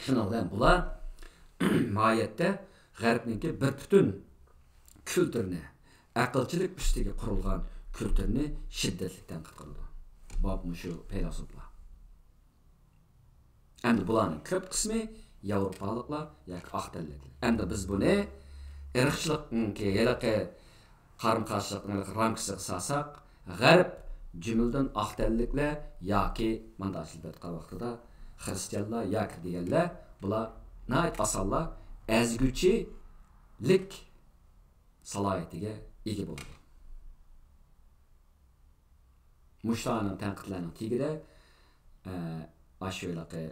شۇنىڭ بىلەن بۇلار ماھىيەتتە غەربنىڭكى بىر پۈتۈن كۈلتۈرنى، ئەقىلچىلىك ئۈستىگە قۇرۇلغان كۈلتۈرنى شىددەتلىك تەنقىد قىلىدۇ. باب مۇشۇ پەيلاسوپلار. ئەمدى بۇلارنىڭ كۆپ قىسمى ياۋروپالىقلار ياكى ئاق تەنلىكلەر. ئەمدى بىز بۇنى ئىرقچىلىقنىڭكى ھېلىقى قارىمۇ قارشىلىقنىڭ ھېلىقى رامكىسىغا سالساق، غەرب، جۈملىدىن ئاق تەنلىكلەر ياكى مانداق ئېلىپ ئېيتقان ۋاقتىدا خىرىستىيانلار ياكى دېگەنلەر، بۇلار ناھايىتى ئاسانلا ئەزگۈچىلىك سالاھىيىتىگە ئىگە بولىدۇ. مۇشۇلارنىڭ تەنقىدلەرنىڭ تېگىدە، ئە، ئاشۇ ھېلىقى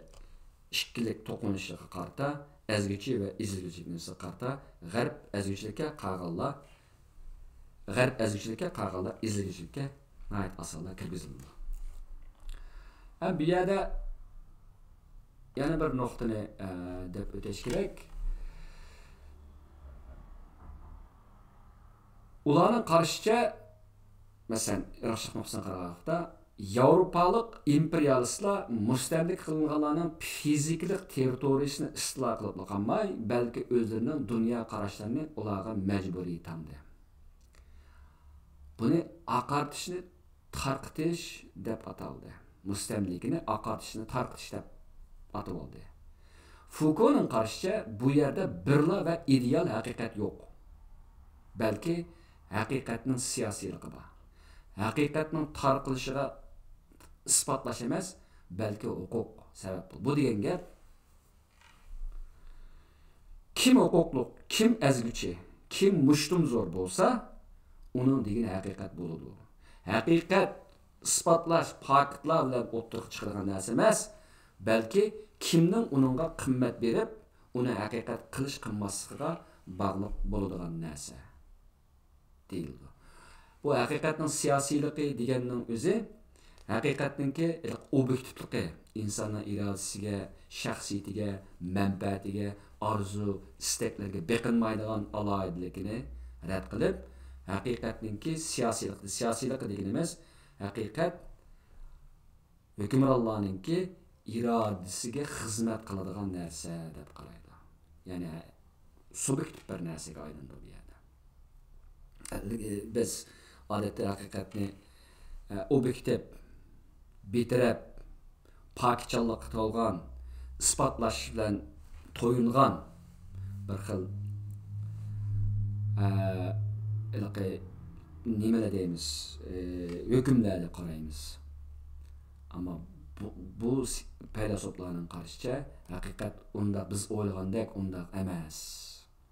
ئىككىلىك توقۇنۇشىغا قارىتا، ئەزگۈچى ۋە ئېزىلگۈچىلىككە قارىتا، غەرب ئەزگۈچىلىككە قارىغانلار، غەرب ئەزگۈچىلىككە قارىغانلار ئېزىلگۈچىلىككە ناھايىتى ئاسانلا كىرگۈزۈلىدۇ. ھە، بۇ يەردە يەنە بىر نۇقتىنى، ئە، دەپ ئۆتۈش كېرەك. ئۇلارنىڭ قارىشىچە، مەسىلەن، ئىرقچىلىق نۇقتىسىدىن قارىغان ۋاقىتتا، ياۋروپالىق ئىمپېرىيالىستلار مۇستەملىكە قىلىنغانلارنىڭ فىزىكىلىق تېررىتورىيىسىنى ئىستىلا قىلىپلا قالماي، بەلكى ئۆزلىرىنىڭ دۇنيا قاراشلىرىنى ئۇلارغا مەجبۇرىي تاڭدى. بۇنى ئاقارتىشنى تارقىتىش دەپ ئاتالدى. مۇستەملىكىنى ئاقارتىشنى تارقىتىش دەپ ئاتىۋالدى. فۇكونىڭ قارىشىچە، بۇ يەردە بىرلا ۋە ئىدېئال ھەقىقەت يوق. بەلكى ھەقىقەتنىڭ سىياسىيلىقى بار. ھەقىقەتنىڭ تارقىلىشىغا ئىسپاتلاش ئەمەس، بەلكى ھوقۇق سەۋەب بولىدۇ. بۇ دېگەن گەپ، كىم ھوقۇقلۇق، كىم ئەزگۈچى، كىم مۇشتۇمزور بولسا، ئۇنىڭ دېگىنى ھەقىقەت بولىدۇ. ھەقىقەت ئىسپاتلاش، پاكىتلار بىلەن ئوتتۇرىغا چىقىدىغان نەرسە ئەمەس، بەلكى كىمنىڭ ئۇنىڭغا قىممەت بېرىپ، ئۇنى ھەقىقەت قىلىش قىلماسلىقىغا باغلىق بولىدىغان نەرسە دېيىلىدۇ. بۇ ھەقىقەتنىڭ سىياسىيلىقى دېگەننىڭ ئۆزى ھەقىقەتنىڭكى ئوبيېكتىپلىقى، ئىنساننىڭ ئىرادىسىگە، شەخسىيىتىگە، مەنپەئەتىگە، ئارزۇ، ئىستەكلىرىگە بېقىنمايدىغان ئالاھىدىلىكىنى رەت قىلىپ، ھەقىقەتنىڭكى سىياسىيلىقى، سىياسىيلىقى دېگىنىمىز ھەقىقەت ھۆكۈمرانلارنىڭكى ئىرادىسىگە خىزمەت قىلىدىغان نەرسە دەپ قارايدۇ. يەنى سۇبيېكتىپ بىر نەرسىگە ئايلىنىدۇ بۇ يەردە. بىز ئادەتتە ھەقىقەتنى، ئە، ئوبيېكتىپ، بىتەرەپ، پاكىتچانلىققا تولغان، ئىسپاتلاش بىلەن تويۇنغان بىر خىل، ئە، ھېلىقى نېمىلەر دەيمىز، ئە، ھۆكۈملەر دەپ قارايمىز. ئەمما بۇ، بۇ س-، پەيلاسوپلارنىڭ قارىشىچە، ھەقىقەت ئۇنداق، بىز ئويلىغاندەك ئۇنداق ئەمەس.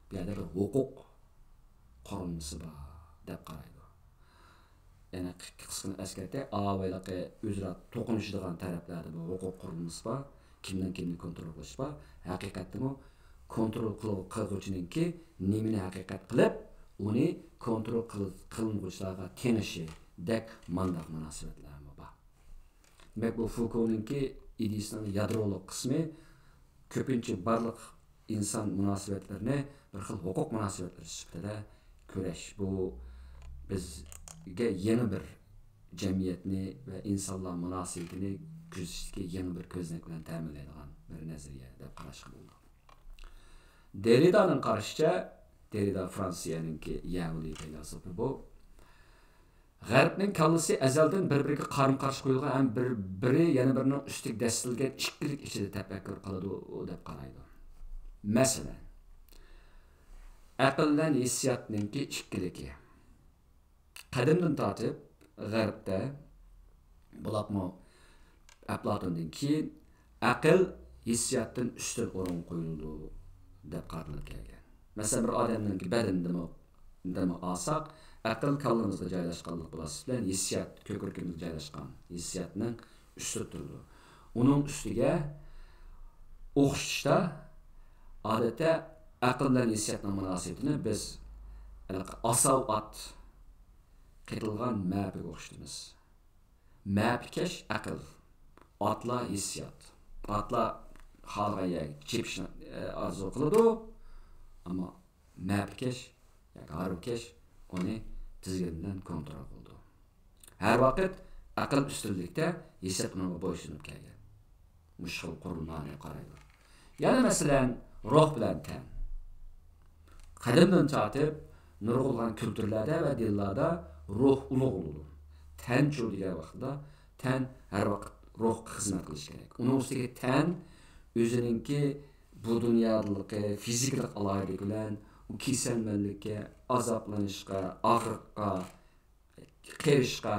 بۇ يەردە بىر ھوقۇق قۇرۇلمىسى بار دەپ قارايدۇ. يەنى قىسقىنى ئەسكەرتەي، ئاۋۇ ھېلىقى ئۆزئارا توقۇنۇشىدىغان تەرەپلەردە بۇ ھوقۇق قۇرۇلمىسى بار، كىمنىڭ كىمنى كونترول قىلىشى بار. ھەقىقەتتىمۇ كونترول قىلغۇچىنىڭكى نېمىنى ھەقىقەت قىلىپ، ئۇنى كونترول قىل-، قىلىنغۇچىلارغا تېڭىشىدەك مانداق مۇناسىۋەتلەرمۇ بار. دېمەك، بۇ فۇكونىڭكى ئىدىيىسىنىڭ يادرولۇق قىسمى كۆپىنچە بارلىق ئىنسان مۇناسىۋەتلىرىنى بىر خىل ھوقۇق مۇناسىۋەتلىرى سۈپىتىدە كۆرۈش. بۇ بىزگە يېڭى بىر جەمئىيەتنى ۋە ئىنسانلار مۇناسىۋىتىنى كۆزىتىشتىكى يېڭى بىر كۆزنەك بىلەن تەمىنلەيدىغان بىر نەزەرىيە دەپ قاراشقا بولىدۇ. دېرىدانىڭ قارىشىچە، دېرىدا فرانسىيەنىڭكى يەھۇدىي پەيلاسوپى بۇ. غەربنىڭ كاللىسى ئەزەلدىن بىر-بىرىگە قارمۇ-قارشى قويۇلغان ھەم بىر-، بىرى يەنە بىرىنىڭ ئۈستىگە دەسسىلگەن ئىككىلىك ئىچىدە تەپەككۇر قىلىدۇ دەپ قارايدۇ. مەسىلەن، ئەقىل بىلەن ھېسسىياتنىڭكى ئىككىلىكى. قەدىمدىن تارتىپ غەربتە، بولۇپمۇ ئەپلاتوندىن كېيىن ئەقىل ھېسسىياتتىن ئۈستۈن ئورۇنغا قويۇلىدۇ دەپ قارىلىپ كەلگەن. مەسىلەن، بىر ئادەمنىڭكى بەدىنىدىمۇ، دىمۇ ئالساق، ئەقىل كاللىمىزدا جايلاشقانلىق بولۇشى بىلەن ھېسسىيات كۆكرىكىمىزدە جايلاشقان ھېسسىياتنىڭ ئۈستىدە تۇرىدۇ. ئۇنىڭ ئۈستىگە ئوخشىتىشتا، ئادەتتە ئەقىل بىلەن ھېسسىياتنىڭ مۇناسىۋىتىنى بىز ئاساۋ ئات قېتىلغان مەپىگە ئوخشىتىمىز. مەپىكەش ئەقىل، ئاتلار ھېسسىيات. ئاتلار خالىغان يەرگە چېپىشنى، ئە، ئارزۇ قىلىدۇ، ئەمما مەپىكەش ياكى ھارۋىكەش ئۇنى تىزگىن بىلەن كونترول قىلىدۇ. ھەر ۋاقىت ئەقىل ئۈستۈنلۈكتە، ھېسسىيات ئۇنىڭغا بويسۇنۇپ كەلگەن. مۇشۇ خىل قۇرۇلمىغا قارايدۇ. يەنە مەسىلەن، روھ بىلەن تەن. قەدىمدىن تارتىپ نۇرغۇنلىغان كۈلتۈرلەردە ۋە دىنلاردا روھ ئۇلۇغ بولىدۇ. تەنچۇ دېگەن ۋاقتىدا تەن ھەر ۋاقىت روھقا خىزمەت قىلىشى كېرەك. ئۇنىڭ ئۈستىگە تەن ئۆزىنىڭكى بۇ دۇنيادىلىقى، فىزىكىلىق ئالاھىدىلىكى بىلەن ئۇ كېسەلمەنلىككە، ئازابلىنىشقا، ئاغرىققا، قېرىشقا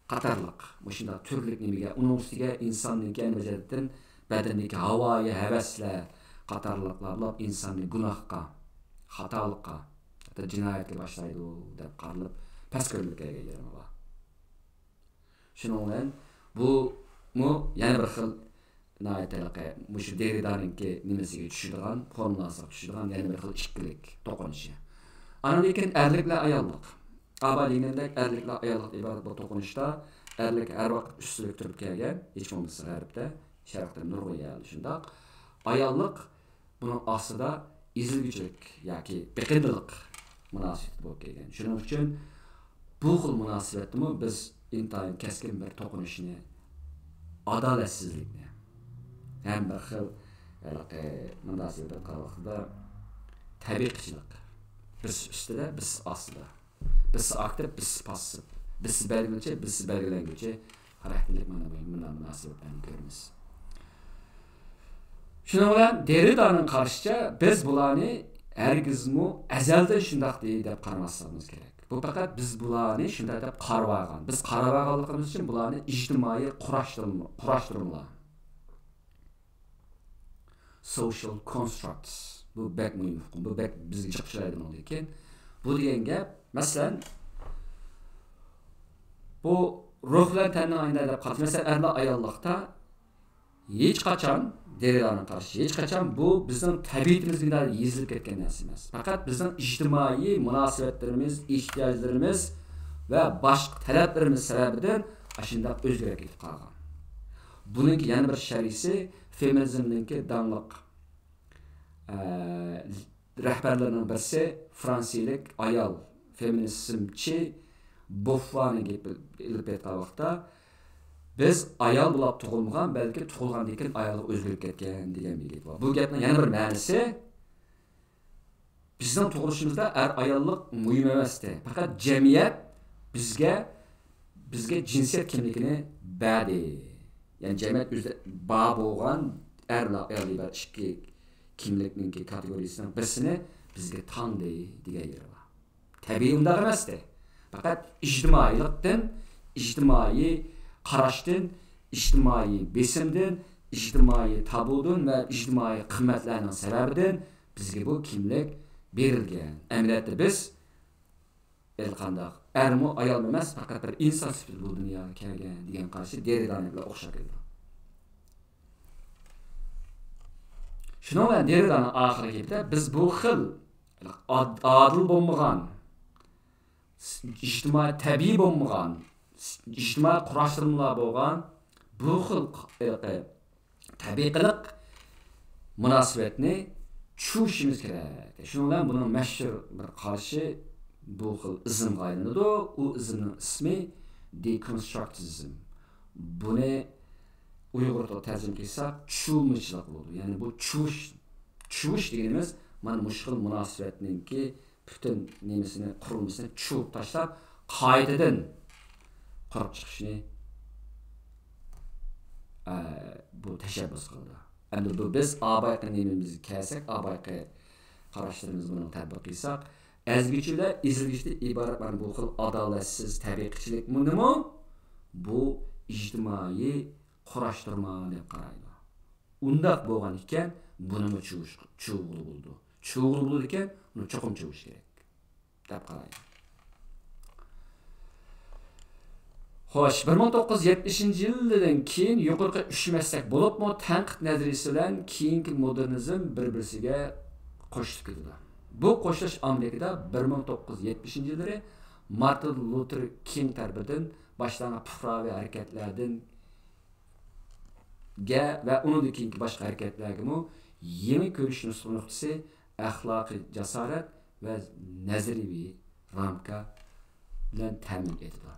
قاتارلىق مۇشۇنداق تۈرلۈك نېمىگە، ئۇنىڭ ئۈستىگە ئىنساننىڭكى يەنە بىر جەھەتتىن بەدىنىدىكى ھاۋايى ھەۋەسلەر قاتارلىقلار بولۇپ ئىنساننى گۇناھقا، خاتالىققا، ھەتتا جىنايەتكە باشلايدۇ دەپ قارىلىپ پەس كۆرۈلۈپ كەلگەن يېرىمۇ بار. شۇنىڭ بىلەن بۇمۇ يەنە بىر خىل ناھايىتى ھېلىقى مۇشۇ دېرىدانىڭكى نېمىسىگە چۈشىدىغان، فورمۇلاسىغا چۈشىدىغان يەنە بىر خىل ئىككىلىك توقۇنۇشى. ئاندىن كېيىن ئەرلىك بىلەن ئاياللىق. ئاباي دېگىنىمدەك ئەرلىك بىلەن ئاياللىقتىن ئىبارەت بۇ توقۇنۇشتا ئەرلىك ھەر ۋاقىت ئۈستۈنلۈك تۇرۇپ كەلگەن، ھېچ بولمىسا غەربتە، شەرقتە نۇرغۇن يەردە شۇنداق. ئاياللىق بۇنىڭ ئاستىدا ئېزىلگۈچىلىك ياكى بېقىندىلىق مۇناسىۋىتى بولۇپ كەلگەن. شۇنىڭ ئۈچۈن بۇ خىل مۇناسىۋەتتىمۇ بىز ئىنتايىن كەسكىن بىر توقۇنۇشنى، ئادالەتسىزلىكنى، ھەم بىر خىل ھېلىقى مۇناسىۋەتكە قارىغان ۋاقتىدا تەبىقىچىلىك، بىرسى ئۈستىدە، بىرسى ئاستىدا، بىرسى ئاكتىپ، بىرسى پاسسىپ، بىرسى بەلگىلىگۈچى، بىرسى بەلگىلەنگۈچى خاراكتېرلىك مانا بۇ مۇناسىۋەتلەرنى كۆرىمىز. شۇنىڭ بىلەن دېرىدانىڭ قارىشىچە، بىز بۇلارنى ھەرگىزمۇ ئەزەلدىن شۇنداق دەپ قارىماسلىقىمىز كېرەك. بۇ پەقەت بىز بۇلارنى شۇنداق دەپ قارىۋالغان، بىز قارىۋالغانلىقىمىز ئۈچۈن بۇلارنى ئىجتىمائىي قۇراشتۇرما-، قۇراشتۇرمىلار، social constructs. بۇ بەك مۇھىم ئۇقۇم. بۇ بەك بىزگە جىق ئۇچرايدۇ بۇنىڭدىن كېيىن. بۇ دېگەن گەپ، مەسىلەن، بۇ روھ بىلەن تەننىڭ ئاينىدا دەپ قارىسا، مەسىلەن، ئەرلەر ئاياللىقتا ھېچقاچان، دېرىدانىڭ قارىشىچە، ھېچقاچان بۇ بىزنىڭ تەبىئىتىمىزگە يېزىلىپ كەتكەن نەرسە ئەمەس. پەقەت بىزنىڭ ئىجتىمائىي مۇناسىۋەتلىرىمىز، ئېھتىياجلىرىمىز ۋە باشقا تەلەپلىرىمىز سەۋەبىدىن ئاشۇنداق ئۆزگىرىپ كېتىپ قالغان. بۇنىڭكى يەنە بىر شەرھىسى فېمىنىزمنىڭكى داڭلىق، ئە، رەھبەرلىرىنىڭ بىرسى، فرانسىيىلىك ئايال فېمىنىزمچى بوففانىڭ گېپى ئېلىپ ئېيتقان ۋاقىتتا، بىز ئايال بولۇپ تۇغۇلمىغان، بەلكى تۇغۇلغاندىن كېيىن ئايالغا ئۆزگىرىپ كەتكەن دېگەن بىر گېپى بار. بۇ گەپنىڭ يەنە بىر مەنىسى، بىزنىڭ تۇغۇلۇشىمىزدا ئەر ئاياللىق مۇھىم ئەمەستى. پەقەت جەمئىيەت بىزگە، بىزگە جىنسىيەت كىملىكىنى بەردى. يەنى جەمئىيەت ئۆزىدە بار بولغان ئەرلەر، ئاياللار بار ئىككى كىملىكنىڭكى كاتېگورىيىسىنىڭ بىرسىنى بىزگە تاڭدى دېگەن يېرى بار. تەبىئىي ئۇنداق ئەمەستى. پەقەت ئىجتىمائىيلىقتىن، ئىجتىمائىي قاراشتىن، ئىجتىمائىي بېسىمدىن، ئىجتىمائىي تابۇدىن ۋە ئىجتىمائىي قىممەتلەرنىڭ سەۋەبىدىن بىزگە بۇ كىملىك بېرىلگەن. ئەمەلىيەتتە بىز ھېلىقانداق ئەرمۇ ئايالمۇ ئەمەس، پەقەت بىر ئىنسان سۈپىتىدە بۇ دۇنياغا كەلگەن دېگەن قارىشى دېرىدانىڭكىگە ئوخشاپ كېتىدۇ. شۇنىڭ بىلەن دېرىدانىڭ ئاخىرقى گېپىدە بىز بۇ خىل ئاد-، ئادىل بولمىغان، ئىجتىمائىي تەبىئىي بولمىغان، ئىجتىمائىي قۇراشتۇرمىلار بولغان بۇ خىل ق-، ھېلىقى تەبىئىي قىلىق مۇناسىۋەتنى چۈشىنىشىمىز كېرەك. شۇنىڭ بىلەن بۇنىڭ مەشھۇر بىر قارىشى بۇ خىل ئىزىمغا ئايلىنىدۇ. ئۇ ئىزىمنىڭ ئىسمى دېكونسترۇكتىزم. بۇنى ئۇيغۇرغا تەرجىمە قىلساق، چۇۋۇلمىچىلىق بولىدۇ. يەنى بۇ چۇۋۇش، چۇۋۇش دېگىنىمىز مانا مۇشۇ خىل مۇناسىۋەتنىڭكى پۈتۈن نېمىسىنى، قۇرۇلمىسىنى چۇۋۇپ تاشلاپ، قايتىدىن قۇرۇپ چىقىشنى، ئە، بۇ تەشەببۇس قىلىدۇ. ئەمدى بۇ بىز ئابايقى نېمىمىزگە كەلسەك، ئابايقى قاراشلىرىمىزنى بۇنىڭغا تەتبىق قىلساق، ئەزگۈچىلەر ئېزىلگۈچىدىن ئىبارەت مانا بۇ خىل ئادالەتسىز تەبىقىچىلىك نېمە؟ بۇ ئىجتىمائىي قۇراشتۇرما دەپ قارايدۇ. ئۇنداق بولغان ئىكەن، بۇنىمۇ چۇۋۇش، چۇۋغىلى بولىدۇ. چۇۋغىلى بولىدىكەن، ئۇنى چوقۇم چۇۋۇش كېرەك، دەپ قارايدۇ. خوش، بىر مىڭ توققۇز يۈز يەتمىشىنچى يىلدىن كېيىن يۇقىرىقى ئۈچ مەسلەك بولۇپمۇ تەنقىد نەزەرىيىسى بىلەن كېيىنكى مودېرنىزم بىر-بىرسىگە قوشۇلۇپ كېتىدۇ. بۇ قوشۇلۇش ئامېرىكىدا بىر مىڭ توققۇز يۈز يەتمىشىنچى يىللىرى مارتىن لۇتېر كىڭ تەرىپىدىن باشلانغان پۇقراۋى ھەرىكەتلەردىن گە ۋە ئۇنىڭدىن كېيىنكى باشقا ھەرىكەتلەرگىمۇ يېڭى كۆرۈش نۇقتىسى، ئەخلاقىي جاسارەت ۋە نەزەرىيەۋى رامكا بىلەن تەمىن ئېتىدۇ.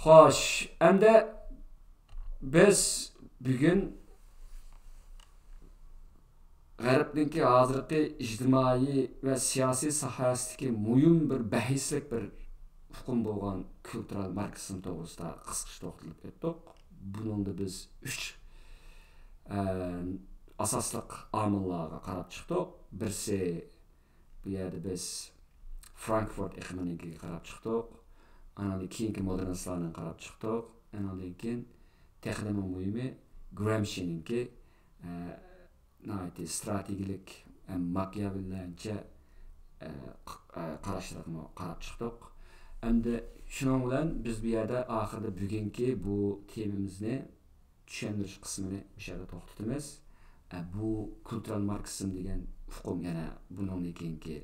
خوش، ئەمدى بىز بۈگۈن غەربنىڭكى ھازىرقى ئىجتىمائىي ۋە سىياسىي ساھەسىدىكى مۇھىم بىر بەھسلىك بىر ئۇقۇم بولغان كۇلتۇرال ماركسىزم توغرىسىدا قىسقىچە توختىلىپ ئۆتتۇق. بۇنىڭدا بىز ئۈچ، ئە، ئاساسلىق ئامىللارغا قاراپ چىقتۇق. بىرسى، بۇ يەردە بىز فرانكفورت ئېقىمىنىڭكىگە قاراپ چىقتۇق. ئانىڭدىن كېيىنكى مودېرنىستلارنىڭ قاراپ چىقتۇق. ئانىڭدىن كېيىن تېخىمۇ مۇھىمى گرامشىنىڭكى، ئە، ناھايىتى ئىستراتېگىيەلىك ھەم ماكىياۋېللانچە، ئە، ق-، ئە، قاراشلىرىغىمۇ قاراپ چىقتۇق. ئەمدى شۇنىڭ بىلەن بىز بۇ يەردە ئاخىرىدا بۈگۈنكى بۇ تېمىمىزنى، چۈشەندۈرۈش قىسمىنى مۇشۇ يەردە توختىتىمىز. ئە، بۇ كۇلتۇرال ماركسىزم دېگەن ئۇقۇم يەنە بۇنىڭدىن كېيىنكى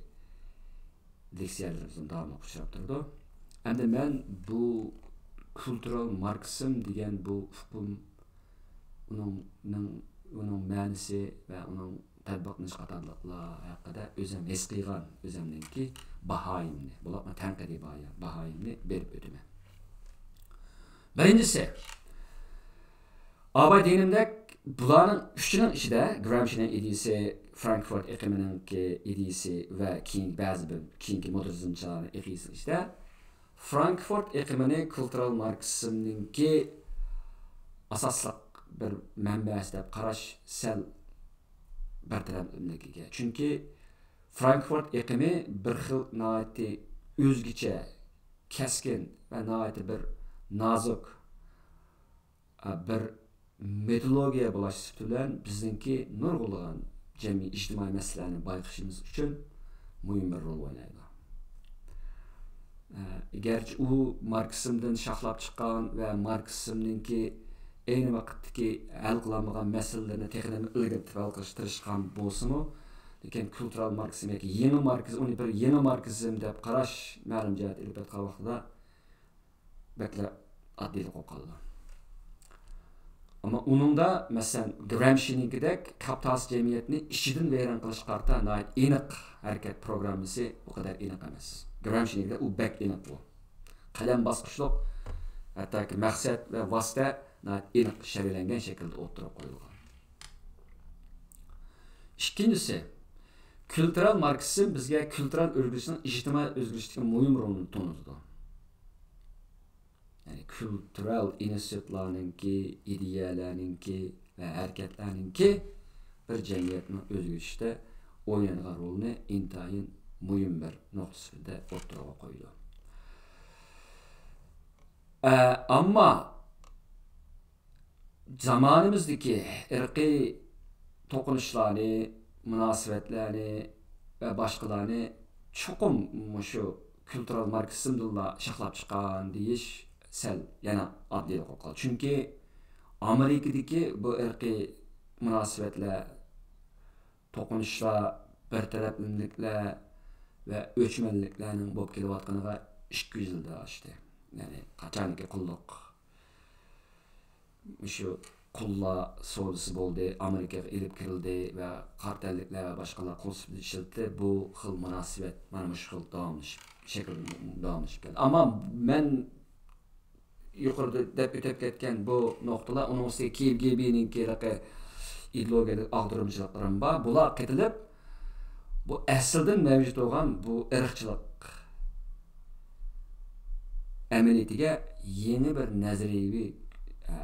لېكسىيەلىرىمىزدە داۋاملىق ئۇچراپ تۇرىدۇ. ئەمدى مەن بۇ كۇلتۇرال ماركسىزم دېگەن بۇ ئۇقۇم، ئۇنىڭ، ئۇنىڭ مەنىسى ۋە ئۇنىڭ تەتبىقلىنىش قاتارلىقلار ھەققىدە ئۆزۈم ھېس قىلغان، ئۆزۈمنىڭكى باھايىمنى، بولۇپمۇ تەنقىدىي باھا-، باھايىمنى بېرىپ ئۆتىمەن. بىرىنچىسى، ئاۋۋال دېگىنىمدەك، بۇلارنىڭ ئۈچىنىڭ ئىچىدە، گرامشىنىڭ ئىدىيىسى، فرانكفورت ئېقىمىنىڭكى ئىدىيىسى ۋە كېيىنكى بەزى بىر كېيىنكى مودېرنىزمچىلارنىڭ ئىدىيىسىنىڭ ئىچىدە، فرانكفورت ئېقىمىنى كۇلتۇرال ماركسىزمنىڭكى ئاساسلىق بىر مەنبەسى دەپ قاراش سەل بىر تەرەپلىمىلىككە ئىگە. چۈنكى فرانكفورت ئېقىمى بىر خىل ناھايىتى ئۆزگىچە، كەسكىن ۋە ناھايىتى بىر نازۇك، ئە، بىر مېتودولوگىيە بولۇش سۈپىتى بىلەن بىزنىڭكى نۇرغۇنلىغان جەمئىي ئىجتىمائىي مەسىلىلەرنى بايقىشىمىز ئۈچۈن مۇھىم بىر رول ئوينايدۇ. ئە، گەرچە ئۇ ماركسىزمدىن شاخلاپ چىققان ۋە ماركسىزمنىڭكى ئەينى ۋاقىتتىكى ھەل قىلالمىغان مەسىلىلىرىنى تېخىمۇ ئىلگىرى ھەل قىلىشقا تىرىشقان بولسىمۇ، لېكىن كۇلتۇرال ماركسىزم ياكى يېڭى ماركسىزم، ئۇنى بىر يېڭى ماركسىزم دەپ قاراش مەلۇم جەھەتتە ئېلىپ ئېيتقان ۋاقتىدا بەكلا ئاددىيلىق بولۇپ قالىدۇ. ئەمما ئۇنىڭدا، مەسىلەن، گرامشىنىڭكىدەك كاپىتالىست جەمئىيەتنى ئىچىدىن ۋەيران قىلىشقا قارىتا ناھايىتى ئېنىق ھەرىكەت پروگراممىسى ئۇ قەدەر ئېنىق ئەمەس. گرامشىنىڭكىدەك ئۇ بەك ئېنىق بۇ. قەدەم باسقۇچلۇق، ھەتتاكى مەقسەت ۋە ۋاسىتە ناھايىتى ئېنىق شەۋەلەنگەن شەكىلدە ئوتتۇرىغا قويۇلغان. ئىككىنچىسى، كۈلتۈرەل ماركسىزم بىزگە كۈلتۈرەل ئۆزگىرىشنىڭ ئىجتىمائىي ئۆزگىرىشتىكى مۇھىم رولىنى تونۇتىدۇ. يەنى كۈلتۈرەل ئىنستىتۇتلارنىڭكى، ئىدىيەلەرنىڭكى ۋە ھەرىكەتلەرنىڭكى بىر جەمئىيەتنىڭ ئۆزگىرىشىدە ئوينايدىغان رولىنى ئىنتايىن مۇھىم بىر نۇقتا سۈپىتىدە ئوتتۇرىغا قويىدۇ. ئە، ئەمما زامانىمىزدىكى ئىرقىي توقۇنۇشلارنى، مۇناسىۋەتلەرنى ۋە باشقىلارنى چوقۇم مۇشۇ كۈلتۈرەل ماركسىزمدىنلا شاخلاپ چىققان دېيىش سەل يەنە ئاددىيراق بولۇپ قالدى. چۈنكى ئامېرىكىدىكى بۇ ئىرقىي مۇناسىۋەتلەر، توقۇنۇشلار، بىر تەرەپلىمىلىكلەر ۋە ئۆچمەنلىكلەرنىڭ بولۇپ كېلىۋاتقىنىغا ئىككى يۈز يىلدىن ئاشتى. يەنى قاچانكى قۇللۇق، مۇشۇ قۇللار سودىسى بولدى، ئامېرىكىغا ئېلىپ كىرىلدى ۋە قارا تەنلىكلەر ۋە باشقىلار قۇل سۈپىتىدە ئىشلىتىلدى. بۇ خىل مۇناسىۋەت مانا مۇشۇ خىل داۋاملىشىپ، شەكىل داۋاملىشىپ كەلدى. ئەمما مەن يۇقىرىدا دەپ ئۆتۈپ كەتكەن بۇ نۇقتىلار، ئۇنىڭ ئۈستىگە كى جى بىنىڭكى ھېلىقى ئىدېئولوگىيەلىك ئاغدۇرمىچىلىقلىرىمۇ بار. بۇلار قېتىلىپ، بۇ ئەسلىدىن مەۋجۇت بولغان بۇ ئىرقچىلىق ئەمەلىيىتىگە يېڭى بىر نەزەرىيەۋى، ئە،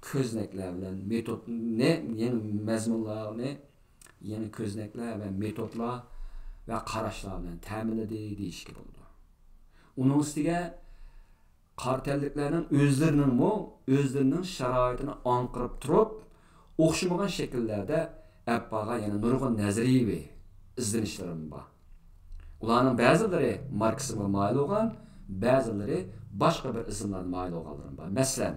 كۆزنەكلەر بىلەن مېتودنى، يېڭى مەزمۇنلارنى، يېڭى كۆزنەكلەر ۋە مېتودلار ۋە قاراشلار بىلەن تەمىنلىدى دېيىشكە بولىدۇ. ئۇنىڭ ئۈستىگە قارا تەنلىكلەرنىڭ ئۆزلىرىنىڭمۇ ئۆزلىرىنىڭ شارائىتىنى ئاڭقىرىپ تۇرۇپ، ئوخشىمىغان شەكىللەردە ئەپ بارغان يەنە نۇرغۇن نەزەرىيەۋى ئىزدىنىشلىرىمۇ بار. ئۇلارنىڭ بەزىلىرى ماركسىزمغا مايىل بولغان، بەزىلىرى باشقا بىر ئىزملارغا مايىل بولغانلىرىمۇ بار. مەسىلەن،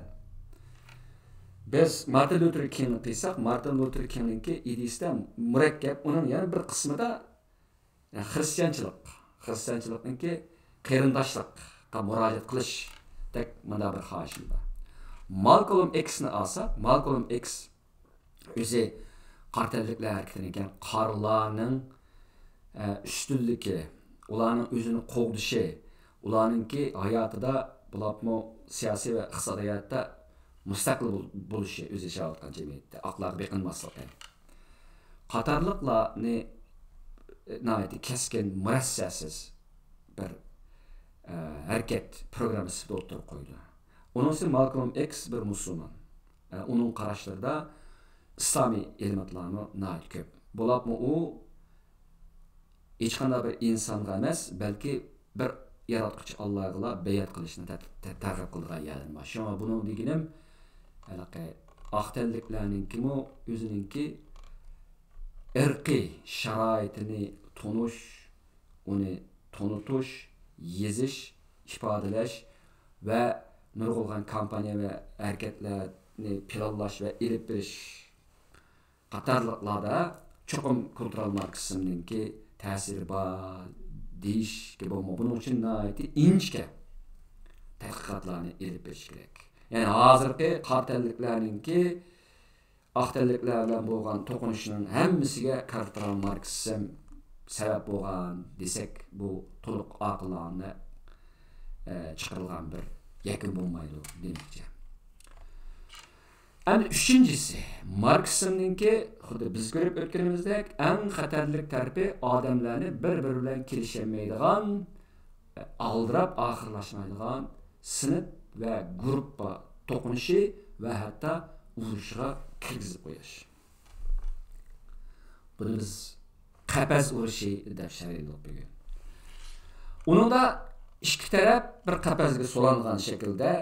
بىز مارتىن لۇتېر كىڭنى قىلساق، مارتىن لۇتېر كىڭنىڭكى ئىدىيىسىدە مۇرەككەپ، ئۇنىڭ يەنە بىر قىسمىدا يەنى خىرىستىيانچىلىق، خىرىستىيانچىلىقنىڭكى قېرىنداشلىققا مۇراجىئەت قىلىشتەك مۇنداق بىر خاھىشىم بار. مالكولم ئېكسنى ئالساق، مالكولم ئېكس ئۆزى قارا تەنلىكلەر ھەرىكىتىدىن كەلگەن، قارىلارنىڭ، ئە، ئۈستۈنلۈكى، ئۇلارنىڭ ئۆزىنى قوغدىشى، ئۇلارنىڭكى ھاياتىدا بولۇپمۇ سىياسىي ۋە ئىقتىسادىي ھاياتتا مۇستەقىل بول-، بولۇشى، ئۆزى ياشاۋاتقان جەمئىيەتتە ئاقلارغا بېقىنماسلىقى قاتارلىقلارنى ناھايىتى كەسكىن، مۇرەسسەسىز بىر، ئە، ھەرىكەت پروگراممىسى سۈپىتىدە ئوتتۇرىغا قويىدۇ. ئۇنىڭ ئۈستىگە مالكولم ئېكس بىر مۇسۇلمان. ئە، ئۇنىڭ قاراشلىرىدا ئىسلامىي ئېلېمېنتلارمۇ ناھايىتى كۆپ. بولۇپمۇ ئۇ ھېچقانداق بىر ئىنسانغا ئەمەس، بەلكى بىر ياراتقۇچى ئاللاغىلا بەيئەت قىلىشنى تە-، تە-، تەرغىب قىلىدىغان يەرلىرى بار. شۇڭا بۇنىڭ دېگىنىم، ھېلىقى ئاق تەنلىكلەرنىڭكىمۇ ئۆزىنىڭكى ئىرقىي شارائىتىنى تونۇش، ئۇنى تونۇتۇش، يېزىش، ئىپادىلەش ۋە نۇرغۇنلىغان كامپانىيە ۋە ھەرىكەتلەرنى پىلانلاش ۋە ئېلىپ بېرىش قاتارلىقلاردا چوقۇم كۇلتۇرال ماركسىزمنىڭكى تەسىرى بار دېيىشكە بولمايدۇ. بۇنىڭ ئۈچۈن ناھايىتى ئىنچىكە تەتقىقاتلارنى ئېلىپ بېرىش كېرەك. يەنى ھازىرقى قارا تەنلىكلەرنىڭكى ئاق تەنلىكلەر بىلەن بولغان توقۇنۇشنىڭ ھەممىسىگە كۇلتۇرال ماركسىزم سەۋەب بولغان دېسەك، بۇ تولۇق ئاقىلانە، ئە، چىقىرىلغان بىر يەكۈن بولمايدۇ دېمەكچى. ئەمدى ئۈچىنچىسى، ماركسىزمنىڭكى خۇددى بىز كۆرۈپ ئۆتكىنىمىزدەك ئەڭ خەتەرلىك تەرىپى ئادەملەرنى بىر-بىرى بىلەن كېلىشەلمەيدىغان، ئالدىراپ ئاخىرلاشمايدىغان سىنىپ ۋە گۇرۇپپا توقۇنۇشى ۋە ھەتتا ئۇرۇشىغا كىرگۈزۈپ قويۇش. بۇنى بىز قەپەس ئۇرۇشى دەپ شەرھلىدۇق بۈگۈن. ئۇنىڭدا ئىككى تەرەپ بىر قەپەسكە سولانغان شەكىلدە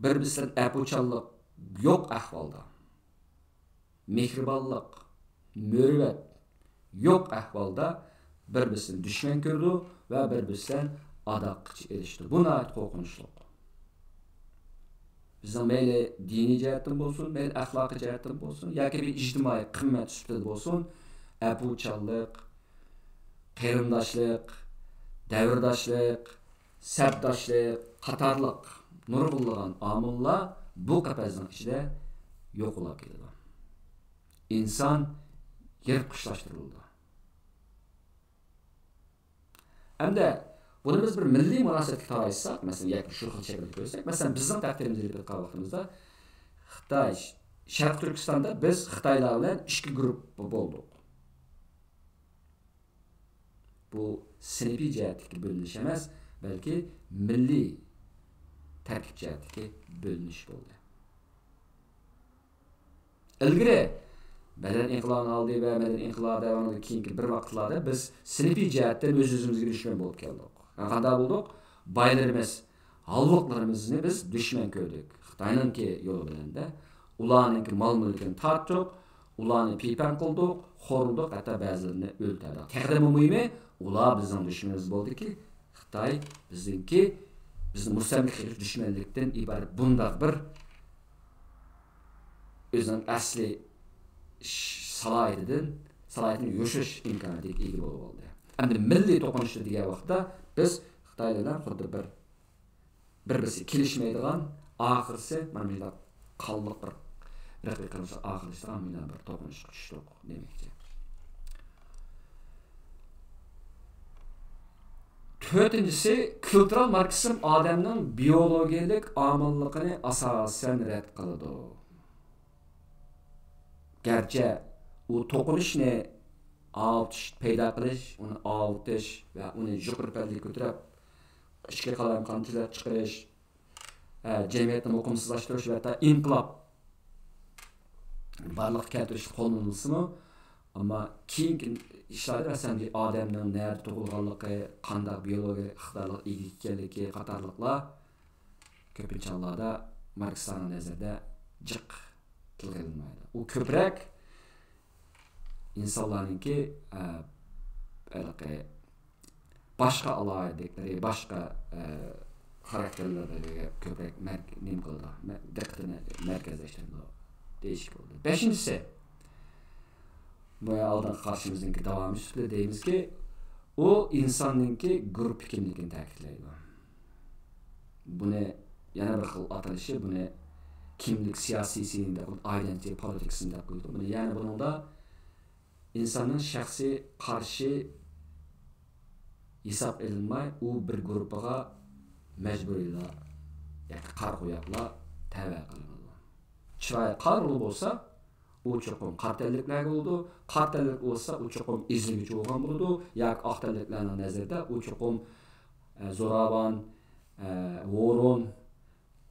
بىر-بىرسىدىن ئەپۇچانلىق يوق ئەھۋالدا، مېھرىبانلىق، مۇرۇۋۋەت يوق ئەھۋالدا بىر-بىرسىنى دۈشمەن كۆرىدۇ ۋە بىر-بىرسى بىلەن ئاداققىچە ئېلىشىدۇ. بۇ ناھايىتى قورقۇنچلۇق. بىزنىڭ مەيلى دىنىي جەھەتتىن بولسۇن، مەيلى ئەخلاقىي جەھەتتىن بولسۇن ياكى بىر ئىجتىمائىي قىممەت سۈپىتىدە بولسۇن، ئەپۇچانلىق، قېرىنداشلىق، دەۋرداشلىق، سەپداشلىق قاتارلىق نۇرغۇنلىغان ئامىللار بۇ قەپەسنىڭ ئىچىدە يوقىلاپ كېتىدۇ. ئىنسان يىرتقۇچلاشتۇرۇلىدۇ. ئەمدى بۇنى بىز بىر مىللىي مۇناسىۋەتكە تارايساق، مەسىلەن، ياكى شۇ خىل شەكىلدە كۆرسەك، مەسىلەن، بىزنىڭ تەقدىرىمىزنى ئېلىپ ئېيتقان ۋاقتىمىزدا، خىتاي، شەرقىي تۈركىستاندا بىز خىتايلار بىلەن ئىككى گۇرۇپپا بولدۇق. بۇ سىنىپىي جەھەتتىكى بۆلۈنۈش ئەمەس، بەلكى مىللىي تەركىب جەھەتتىكى بۆلۈنۈش بولدى. ئىلگىرى مەدەنىيەت ئىنقىلابىنىڭ ئالدى ۋە مەدەنىيەت ئىنقىلابى دەۋرىنىڭ كېيىنكى بىر ۋاقىتلاردا بىز سىنىپىي جەھەتتىن ئۆز-ئۆزىمىزگە دۈشمەن بولۇپ كەلدۇق. يەنى قانداق بولدۇق؟ بايلىرىمىز، ھاللىقلىرىمىزنى بىز دۈشمەن كۆردۇق. خىتاينىڭكى يولى بىلەن دە، ئۇلارنىڭكى مال-مۈلكىنى تارتتۇق، ئۇلارنى پىيپەن قىلدۇق، خورلىدۇق، ھەتتا بەزىلىرىنى ئۆلتۈردۇق. تېخىمۇ مۇھىمى، ئۇلار بىزنىڭ دۈشمىنىمىز بولدىكى، خىتاي بىزنىڭكى، بىزنى مۇستەملىكە قىلىش دۈشمەنلىكتىن ئىبارەت بۇنداق بىر ئۆزىنىڭ ئەسلى ش-، سالاھىيىتىدىن، سالاھىيىتىنى يوشۇرۇش ئىمكانىيىتىگە ئىگە بولۇپ بولدى. ئەمدى مىللىي توقۇنۇشتا دېگەن ۋاقىتتا بىز خىتايلار بىلەن خۇددى بىر، بىر-بىرسى كېلىشمەيدىغان، ئاخىرسى مانا مۇنداق قانلىق بىر رەقىب قىلمىشلار ئاخىرلىشىدىغان مۇنداق بىر توقۇنۇشقا چۈشتۇق دېمەكچى. تۆتىنچىسى، كۇلتۇرال ماركسىزم ئادەمنىڭ بىيولوگىيەلىك ئامىللىقىنى ئاساسەن رەت قىلىدۇ. گەرچە ئۇ توقۇنۇشنى ئاۋۇتۇش، پەيدا قىلىش، ئۇنى ئاۋۇتۇش ۋە ئۇنى يۇقىرى پەللىگە كۆتۈرۈپ، ئىچكى قالايمىقاننى تېزلەپ چىقىرىش، ئە، جەمئىيەتنى مۇقىمسىزلاشتۇرۇش ۋە ھەتتا ئىنقىلاب بارلىققا كەلتۈرۈشكە قوللىنىلسىمۇ، ئەمما كېيىنكى ئىشلاردا، مەسىلەن، بىر ئادەمنىڭ نەدە تۇغۇلغانلىقى، قانداق بىيولوگىيەلىك ئىقتىدارلىققا ئىگە ئىكەنلىكى قاتارلىقلار كۆپىنچە ھاللاردا ماركسلارنىڭ نەزىرىدە جىق تىلغا ئېلىنمايدۇ. ئۇ كۆپرەك ئىنسانلارنىڭكى، ئە، ھېلىقى باشقا ئالاھىدىلىكلىرى، باشقا، ئە، خاراكتېرلىرىگە كۆپرەك مەرك-، نېمە قىلىدۇ، مە-، دىققىتىنى مەركەزلەشتۈرىدۇ دېيىشكە بولىدۇ. بەشىنچىسى، بۇ ئالدىنقى قارىشىمىزنىڭكى داۋامى سۈپىتىدە دەيمىزكى، ئۇ ئىنساننىڭكى گۇرۇپپا كىملىكىنى تەكىتلەيدۇ. بۇنى يەنە بىر خىل ئاتىلىشى، بۇنى كىملىك سىياسىيسى دەپ، ئايدېنتىتى پولىتىكسى دەپ قويىدۇ. بۇنى يەنە بۇنىڭدا ئىنساننىڭ شەخسىي قارىشى ھېساب ئېلىنماي، ئۇ بىر گۇرۇپپىغا مەجبۇرىيلا ياكى قارا قوياقلا تەۋە قىلىنىدۇ. چىرايى قارىلى بولسا، ئۇ چوقۇم قارا تەنلىكلەرگە بولىدۇ. قارا تەنلىك بولسا، ئۇ چوقۇم ئېزىلگۈچى بولغان بولىدۇ. ياكى ئاق تەنلىكلەرنىڭ نەزىرىدە ئۇ چوقۇم، ئە، زوراۋان، ئە، ھورۇن،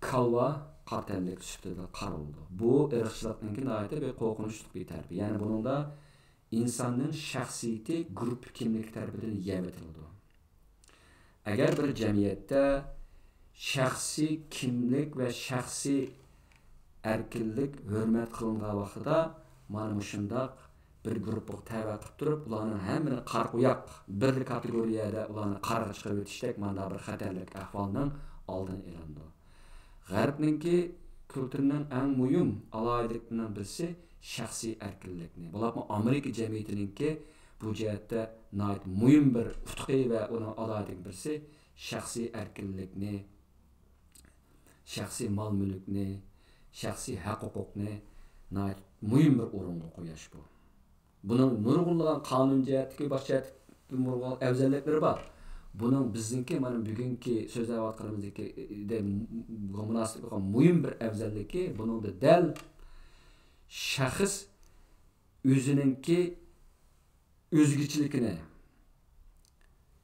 كالۋا، قارا تەنلىك سۈپىتىدە قارىلىدۇ. بۇ ئىرقچىلىقنىڭكى ناھايىتى بىر قورقۇنچلۇق بىر تەرىپى. يەنى بۇنىڭدا ئىنساننىڭ شەخسىيىتى گۇرۇپپا كىملىكى تەرىپىدىن يەۋېتىلىدۇ. ئەگەر بىر جەمئىيەتتە شەخسىي كىملىك ۋە شەخسىي ئەركىنلىك ھۆرمەت قىلىنغان ۋاقتىدا، مانا مۇشۇنداق بىر گۇرۇپپىغا تەۋە قىلىپ تۇرۇپ، ئۇلارنىڭ ھەممىنى قارا قوياق، بىر كاتېگورىيەدە ئۇلارنى قارىغا چىقىرىۋېتىشتەك مانداق بىر خەتەرلىك ئەھۋالنىڭ ئالدىنى ئېلىنىدۇ. غەربنىڭكى كۈلتۈرىنىڭ ئەڭ مۇھىم ئالاھىدىلىكلىرىنىڭ بىرسى شەخسىي ئەركىنلىكنى، بولۇپمۇ ئامېرىكا جەمئىيىتىنىڭكى بۇ جەھەتتە ناھايىتى مۇھىم بىر ئۇتۇقى ۋە ئۇنىڭ ئالاھىدىلىكىنىڭ بىرسى شەخسىي ئەركىنلىكنى، شەخسىي مال-مۈلۈكنى، شەخسىي ھەق-ھوقۇقنى ناھايىتى مۇھىم بىر ئورۇنغا قويۇش بۇ. بۇنىڭ نۇرغۇنلىغان قانۇن جەھەتتىكى، باشقا جەھەتتىكى نۇرغۇنلىغان ئەۋزەللىكلىرى بار. بۇنىڭ بىزنىڭكى مانا بۈگۈنكى سۆزلەۋاتقىنىمىزدىكى، دە، مۇناسىۋەتلىك بولغان مۇھىم بىر ئەۋزەللىكى، بۇنىڭدا دەل شەخس ئۆزىنىڭكى ئۆزگىچىلىكىنى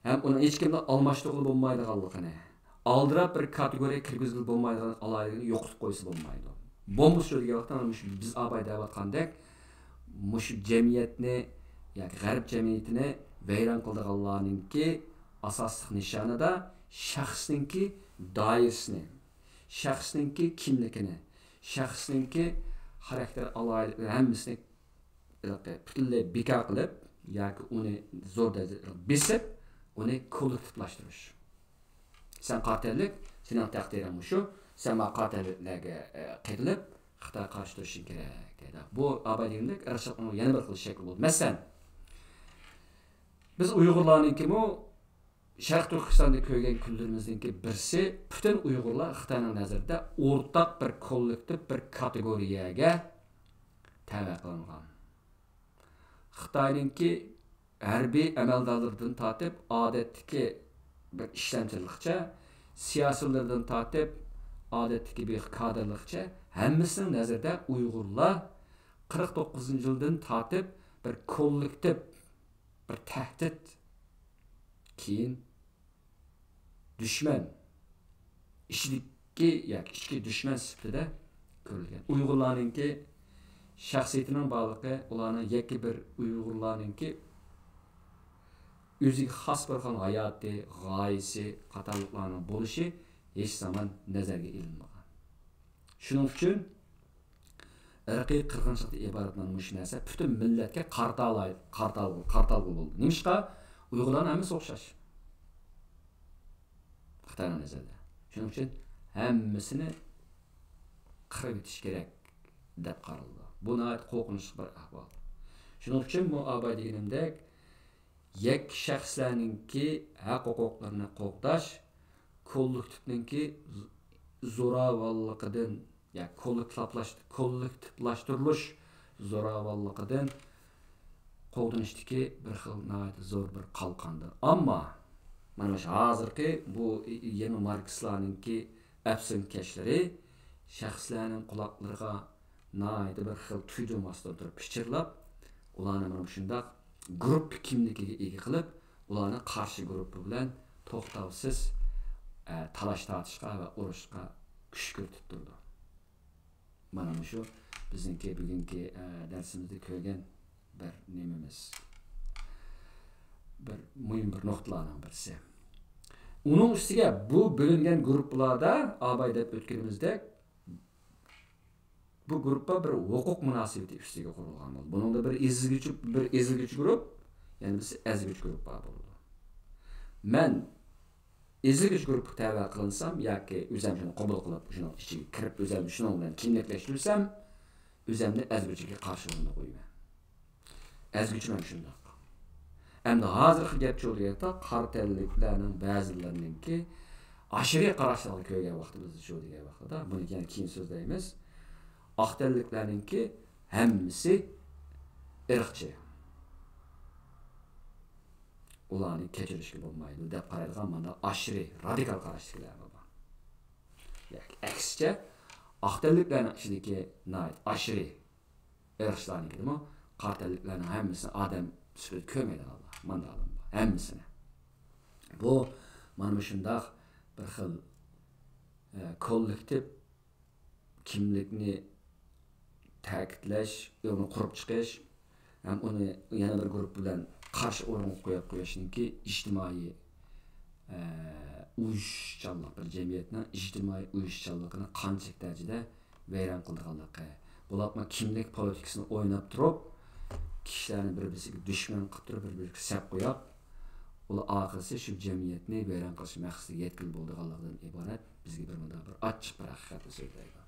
ھەم ئۇنىڭ ھېچكىم بىلەن ئالماشتۇرغىلى بولمايدىغانلىقىنى، ئالدىراپ بىر كاتېگورىيەگە كىرگۈزگىلى بولمايدىغان ئالاھىدىلىكىنى يوقىتىپ قويسا بولمايدۇ. بولمىسا شۇ دېگەن ۋاقىتتا مانا مۇشۇ بىز ئاباي دەۋاتقاندەك، مۇشۇ جەمئىيەتنى ياكى غەرب جەمئىيىتىنى ۋەيران قىلىدىغانلارنىڭكى ئاساسلىق نىشانىدا شەخسنىڭكى دائىرىسىنى، شەخسنىڭكى كىملىكىنى، شەخسنىڭكى خاراكتېر ئالاھىدىلىكلىرى ھەممىسىنى پۈتۈنلەي بىكار قىلىپ ياكى ئۇنى زور دەرىجىدە بېسىپ، ئۇنى كوللېكتىپلاشتۇرۇش. سەن قارا تەنلىك، سېنىڭ تەقدىرىڭ مۇشۇ، سەن مانا قارا تەنلىكلەرگە، ئە، قېتىلىپ، خىتايغا قارشى تۇرۇشۇڭ كېرەك دەيدۇ. بۇ ئاباي دېگىنىدەك ئىرقچىلىقنىڭ يەنە بىر خىل شەكلى بولدى. مەسىلەن، بىز ئۇيغۇرلارنىڭكىمۇ شەرقىي تۈركىستاندا كۆرگەن كۈنلىرىمىزنىڭكى بىرسى، پۈتۈن ئۇيغۇرلار خىتاينىڭ نەزىرىدە ئورتاق بىر كوللېكتىپ، بىر كاتېگورىيەگە تەۋە قىلىنغان. خىتاينىڭكى ھەربىي ئەمەلدارلىرىدىن تارتىپ، ئادەتتىكى بىر ئىشلەمچىلىرىغىچە، سىياسىيونلىرىدىن تارتىپ، ئادەتتىكى بىر كادىرلىرىغىچە ھەممىسىنىڭ نەزىرىدە ئۇيغۇرلار قىرىق توققۇزىنچى يىلدىن تارتىپ بىر كوللېكتىپ، بىر تەھدىت، كېيىن دۈشمەن، ئىچىدىكى ياكى ئىچكى دۈشمەن سۈپىتىدە كۆرۈلگەن. ئۇيغۇرلارنىڭكى شەخسىيىتىنىڭ بارلىقى، ئۇلارنىڭ يەككە بىر ئۇيغۇرلارنىڭكى ئۆزىگە خاس بىر خىل ھاياتى، غايىسى قاتارلىقلارنىڭ بولۇشى ھېچ زامان نەزەرگە ئېلىنمىغان. شۇنىڭ ئۈچۈن ئىرقىي قىرغىنچىلىقتىن ئىبارەت مانا مۇشۇ نەرسە پۈتۈن مىللەتكە قارىتالاي-، قارىتالغۇ، قارىتالغۇ بولدى. نېمىشقا؟ ئۇيغۇرلارنىڭ ھەممىسى ئوخشاش. خىتاينىڭ نەزىرىدە. شۇنىڭ ئۈچۈن ھەممىسىنى قىرىۋېتىش كېرەك دەپ قارىلىدۇ. بۇ ناھايىتى قورقۇنچلۇق بىر ئەھۋال. شۇنىڭ ئۈچۈن بۇ ئاباي دېگىنىمدەك، يەككە شەخسلەرنىڭكى ھەق-ھوقۇقلىرىنى قوغداش، كوللېكتىپنىڭكى زوراۋانلىقىدىن، يا كوللېكتىپلاش-، كوللېكتىپلاشتۇرۇلۇش زوراۋانلىقىدىن قوغدىنىشتىكى بىر خىل ناھايىتى زور بىر قالقاندۇر. ئەمما مانا مۇشۇ ھازىرقى بۇ يېڭى ماركسلارنىڭكى ئەپسۇنكەشلىرى شەخسلەرنىڭ قۇلاقلىرىغا ناھايىتى بىر خىل تۇيدۇرماستىن تۇرۇپ پىچىرلاپ، ئۇلارنى مانا مۇشۇنداق گۇرۇپپا كىملىكىگە ئىگە قىلىپ، ئۇلارنى قارشى گۇرۇپپا بىلەن توختاۋسىز، ئە، تالاش تارتىشقا ۋە ئۇرۇشقا كۈشكۈرتۈپ تۇرىدۇ. مانا مۇشۇ بىزنىڭكى بۈگۈنكى، ئە، دەرسىمىزدە كۆرگەن بىر نېمىمىز، بىر مۇھىم بىر نۇقتىلارنىڭ بىرسى. ئۇنىڭ ئۈستىگە بۇ بۆلۈنگەن گۇرۇپپىلاردا ئاباي دەپ ئۆتكىنىمىزدەك بۇ گۇرۇپپا بىر ھوقۇق مۇناسىۋىتى ئۈستىگە قۇرۇلغان بولىدۇ. بۇنىڭدا بىر ئېزىلگۈچى، بىر ئېزىلگۈچى گۇرۇپ، يەنە بىرسى ئەزگۈچى گۇرۇپ بار بولىدۇ. مەن ئېزىلگۈچى گۇرۇپپىغا تەۋە قىلىنسام ياكى ئۆزۈم شۇنى قوبۇل قىلىپ، شۇنىڭ ئىچىگە كىرىپ، ئۆزۈمنى شۇنىڭ بىلەن كىملىكلەشتۈرسەم، ئۆزۈمنى ئەزگۈچىلىككە قارشى ئورۇندا قويىمەن. ئەزگۈچىمەن شۇنداق. ئەمدى ھازىرقى گەپ شۇ دېگەن، قارا تەنلىكلەرنىڭ بەزىلىرىنىڭكى ئاشىرىي قاراشلارغا كۆرگەن ۋاقتىمىزدا شۇ دېگەن ۋاقتىدا، بۇنى يەنە كېيىن سۆزلەيمىز. ئاق تەنلىكلەرنىڭكى ھەممىسى ئىرقچى. ئۇلارنى كەچۈرۈشكە بولمايدۇ دەپ قارايدىغان مانا ئاشىرىي رادىكال قاراشتىكىلەر بار. ياكى ئەكسىچە، ئاق تەنلىكلەرنىڭ ئىچىدىكى ناھايىتى ئاشىرىي ئىرقچىلارنىڭكىدىمۇ قارا تەنلىكلەرنىڭ ھەممىسىنى ئادەم سۈپىتىدە كۆرمەيدىغانلار، مانداق ئادەم بار، ھەممىسىنى. بۇ مانا مۇشۇنداق بىر خىل، ئە، كوللېكتىپ كىملىكنى تەكىتلەش، ئۇنى قۇرۇپ چىقىش ھەم ئۇنى يەنە بىر گۇرۇپپا بىلەن قارشى ئورۇنغا قويۇپ قويۇشنىڭكى ئىجتىمائىي، ئە، ئۇيۇشۇشچانلىق، بىر جەمئىيەتنىڭ ئىجتىمائىي ئۇيۇشۇشچانلىقىنى قانچىلىك دەرىجىدە ۋەيران قىلىدىغانلىقى، بولۇپمۇ كىملىك پولىتىكىسىنى ئويناپ تۇرۇپ، كىشىلەرنى بىر-بىرسىگە دۈشمەن قىلىپ تۇرۇپ، بىر-بىرىگە سەپ قويۇپ، ئۇلار ئاخىرسى شۇ جەمئىيەتنى ۋەيران قىلىش مەقسىتىگە يەتكىلى بولىدىغانلىقىدىن ئىبارەت بىزگە بىر مۇنداق بىر ئاچچىق بىر ھەقىقەتنى سۆزلەيدۇ.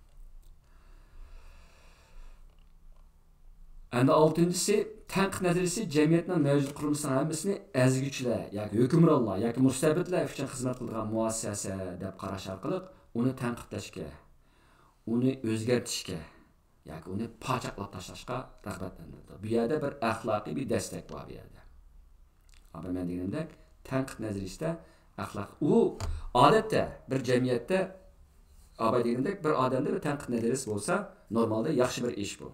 ئەمدى ئالتىنچىسى، تەنقىد نەزەرىيىسى جەمئىيەتنىڭ مەۋجۇت قۇرۇلمىسىنىڭ ھەممىسىنى ئەزگۈچىلەر ياكى ھۆكۈمرانلار ياكى مۇستەبىتلەر ئۈچۈن خىزمەت قىلىدىغان مۇئەسسەسە دەپ قاراش ئارقىلىق ئۇنى تەنقىدلەشكە، ئۇنى ئۆزگەرتىشكە، ياكى ئۇنى پاچاقلاپ تاشلاشقا رىغبەتلەندۈرىدۇ. بۇ يەردە بىر ئەخلاقىي بىر دەستەك بار بۇ يەردە. ئاپا، مەن دېگىنىمدەك، تەنقىد نەزەرىيىسىدە ئەخلاق، ئۇ ئادەتتە بىر جەمئىيەتتە، ئاپا دېگىنىمدەك، بىر ئادەمدە بىر تەنقىد نەزەرىيىسى بولسا، نورمالدا ياخشى بىر ئىش بۇ.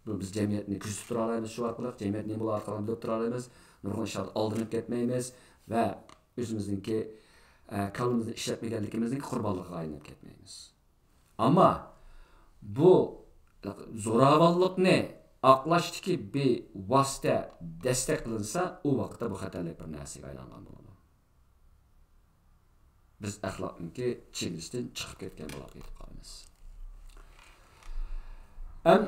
بۇ بىز جەمئىيەتنى كۆزىتىپ تۇرالايمىز، شۇ ئارقىلىق جەمئىيەت نېمە بولۇۋاتقانلىقىنى بىلىپ تۇرالايمىز، نۇرغۇن ئىشلاردا ئالدىنىپ كەتمەيمىز ۋە ئۆزىمىزنىڭكى، ئە، كاللىمىزنى ئىشلەتمىگەنلىكىمىزنىڭ قۇربانلىقىغا ئايلىنىپ كەتمەيمىز. ئەمما بۇ زوراۋانلىقنى ئاقلاشتىكى بىر ۋاسىتە دەستەك قىلىنسا، ئۇ ۋاقىتتا بۇ خەتەرلىك بىر نەرسىگە ئايلانغان بولىدۇ. بىز ئەخلاقنىڭكى چېگرىسىدىن چىقىپ كەتكەن بولۇپ قېلىپ قالىمىز. ئەم،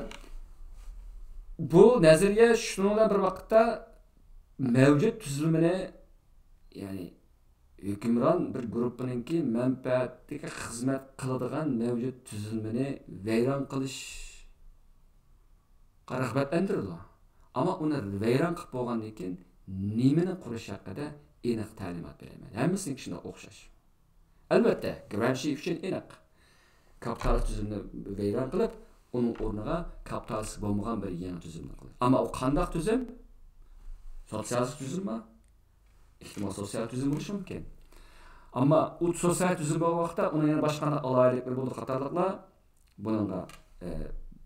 بۇ نەزەرىيە شۇنىڭ بىلەن بىر ۋاقىتتا مەۋجۇت تۈزۈلمىنى، يەنى ھۆكۈمران بىر گۇرۇپپىنىڭكى مەنپەئەتىگە خىزمەت قىلىدىغان مەۋجۇت تۈزۈلمىنى ۋەيران قىلىشقا رىغبەتلەندۈرىدۇ. ئەمما ئۇنى ۋەيران قىلىپ بولغاندىن كېيىن نېمىنى قۇرۇش ھەققىدە ئېنىق تەلىمات بېرەلمەيدۇ. ھەممىسىنىڭكى شۇنداق ئوخشاش. ئەلۋەتتە، گرامشى ئۈچۈن ئېنىق. كاپىتالىست تۈزۈمنى ۋەيران قىلىپ، ئۇنىڭ ئورنىغا كاپىتالىست بولمىغان بىر يېڭى تۈزۈمنى قىلىش. ئەمما ئۇ قانداق تۈزۈم؟ سوتسىيالىستىك تۈزۈممۇ؟ ئېھتىمال سوتسىيال تۈزۈم بولۇشى مۇمكىن. ئەمما ئۇ سوتسىيال تۈزۈم بولغان ۋاقىتتا ئۇنىڭ يەنە باشقا قانداق ئالاھىدىلىكلىرى بولىدۇ قاتارلىقلار بۇنىڭغا، ئە،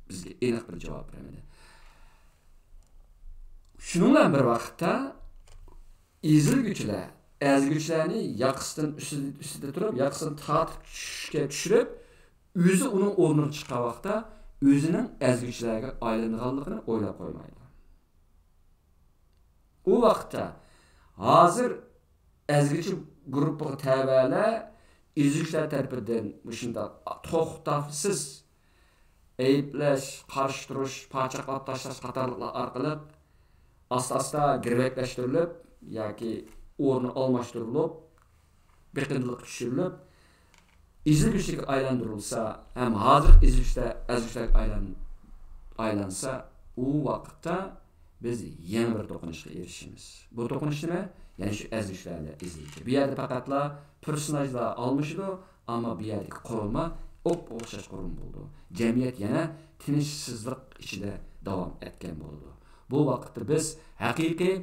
بىزگە ئېنىق بىر جاۋاب بېرەلمىدى. شۇنىڭ بىلەن بىر ۋاقىتتا ئېزىلگۈچىلەر ئەزگۈچىلەرنى ياقىسىدىن ئۈستىدە، ئۈستىدە تۇرۇپ، ياقىسىدىن تارتىپ چۈشۈشكە چۈشۈرۈپ، ئۆزى ئۇنىڭ ئورنىغا چىققان ۋاقىتتا ئۆزىنىڭ ئەزگۈچىلەرگە ئايلانغانلىقىنى ئويلاپ قويمايدۇ. ئۇ ۋاقىتتا ھازىر ئەزگۈچى گۇرۇپپىغا تەۋەلەر ئېزىلگۈچىلەر تەرىپىدىن مۇشۇنداق توختاۋسىز ئەيىبلەش، قارشى تۇرۇش، پاچاقلاپ تاشلاش قاتارلىقلار ئارقىلىق ئاستا-ئاستا گىرۋەكلەشتۈرۈلۈپ ياكى ئورنى ئالماشتۇرۇلۇپ، بېقىندىلىققا چۈشۈرۈلۈپ، ئېزىلگۈچىگە ئايلاندۇرۇلسا ھەم ھازىرقى ئېزىلگۈچىلەر ئەزگۈچىلەرگە ئايلان-، ئايلانسا، ئۇ ۋاقىتتا بىز يېڭى بىر توقۇنۇشقا ئېرىشىمىز. بۇ توقۇنۇش نېمە؟ يەنە شۇ ئەزگۈچىلەر بىلەن ئېزىلگۈچى. بۇ يەردە پەقەتلا پېرسوناژلار ئالمىشىدۇ، ئەمما بۇ يەردىكى قۇرۇلما ئوپئوخشاش قۇرۇلما بولىدۇ. جەمئىيەت يەنە تىنچسىزلىق ئىچىدە داۋام ئەتكەن بولىدۇ. بۇ ۋاقىتتا بىز ھەقىقىي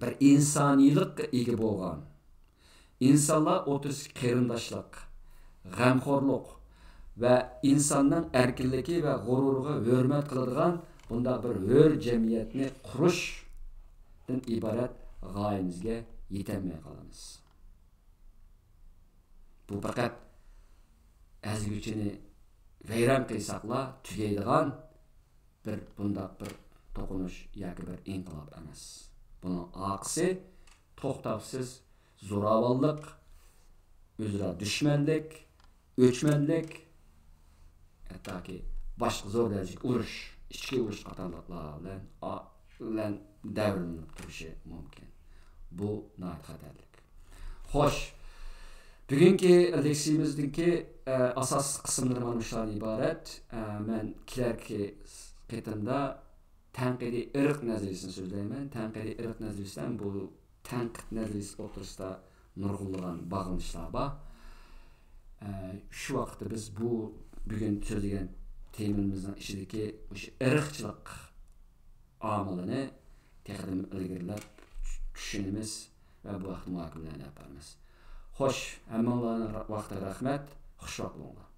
بىر ئىنسانىيلىققا ئىگە بولغان، ئىنسانلار ئوتتۇرىسىدىكى قېرىنداشلىق، غەمخورلۇق ۋە ئىنساننىڭ ئەركىنلىكى ۋە غۇرۇرىغا ھۆرمەت قىلىدىغان بۇنداق بىر ھۆر جەمئىيەتنى قۇرۇشتىن ئىبارەت غايىمىزگە يېتەلمەي قالىمىز. بۇ پەقەت ئەزگۈچىنى ۋەيران قىلساقلا تۈگەيدىغان بىر بۇنداق بىر توقۇنۇش ياكى بىر ئىنقىلاب ئەمەس. بۇنىڭ ئارقىسى توختاۋسىز زوراۋانلىق، ئۆزئارا دۈشمەنلىك، ئۆچمەنلىك، ھەتتاكى باشقا زور دەرىجىدىكى ئۇرۇش، ئىچكى ئۇرۇش قاتارلىقلار بىلەن، ئا-، بىلەن دەۋرىلىنىپ تۇرۇشى مۇمكىن. بۇ ناھايىتى خەتەرلىك. خوش، بۈگۈنكى لېكسىيىمىزنىڭكى، ئە، ئاساسلىق قىسىملىرى مانا مۇشۇلاردىن ئىبارەت. ئە، مەن كېلەركى قېتىمدا تەنقىدىي ئىرق نەزەرىيىسىنى سۆزلەيمەن. تەنقىدىي ئىرق نەزەرىيىسى بىلەن بۇ تەنقىد نەزەرىيىسى ئوتتۇرىسىدا نۇرغۇنلىغان باغلىنىشلار بار. ئە، شۇ ۋاقىتتا بىز بۇ بۈگۈن سۆزلىگەن تېمىمىزنىڭ ئىچىدىكى مۇشۇ ئىرقچىلىق ئامىلىنى تېخىدىن ئىلگىرىلەپ چۈشىنىمىز ۋە بۇ ھەقتە مۇھاكىمىلەرنى ئېلىپ بارىمىز. خوش، ھەممىڭلارنىڭ ۋاقتىغا رەھمەت، خۇش ۋاقىت بولۇڭلار.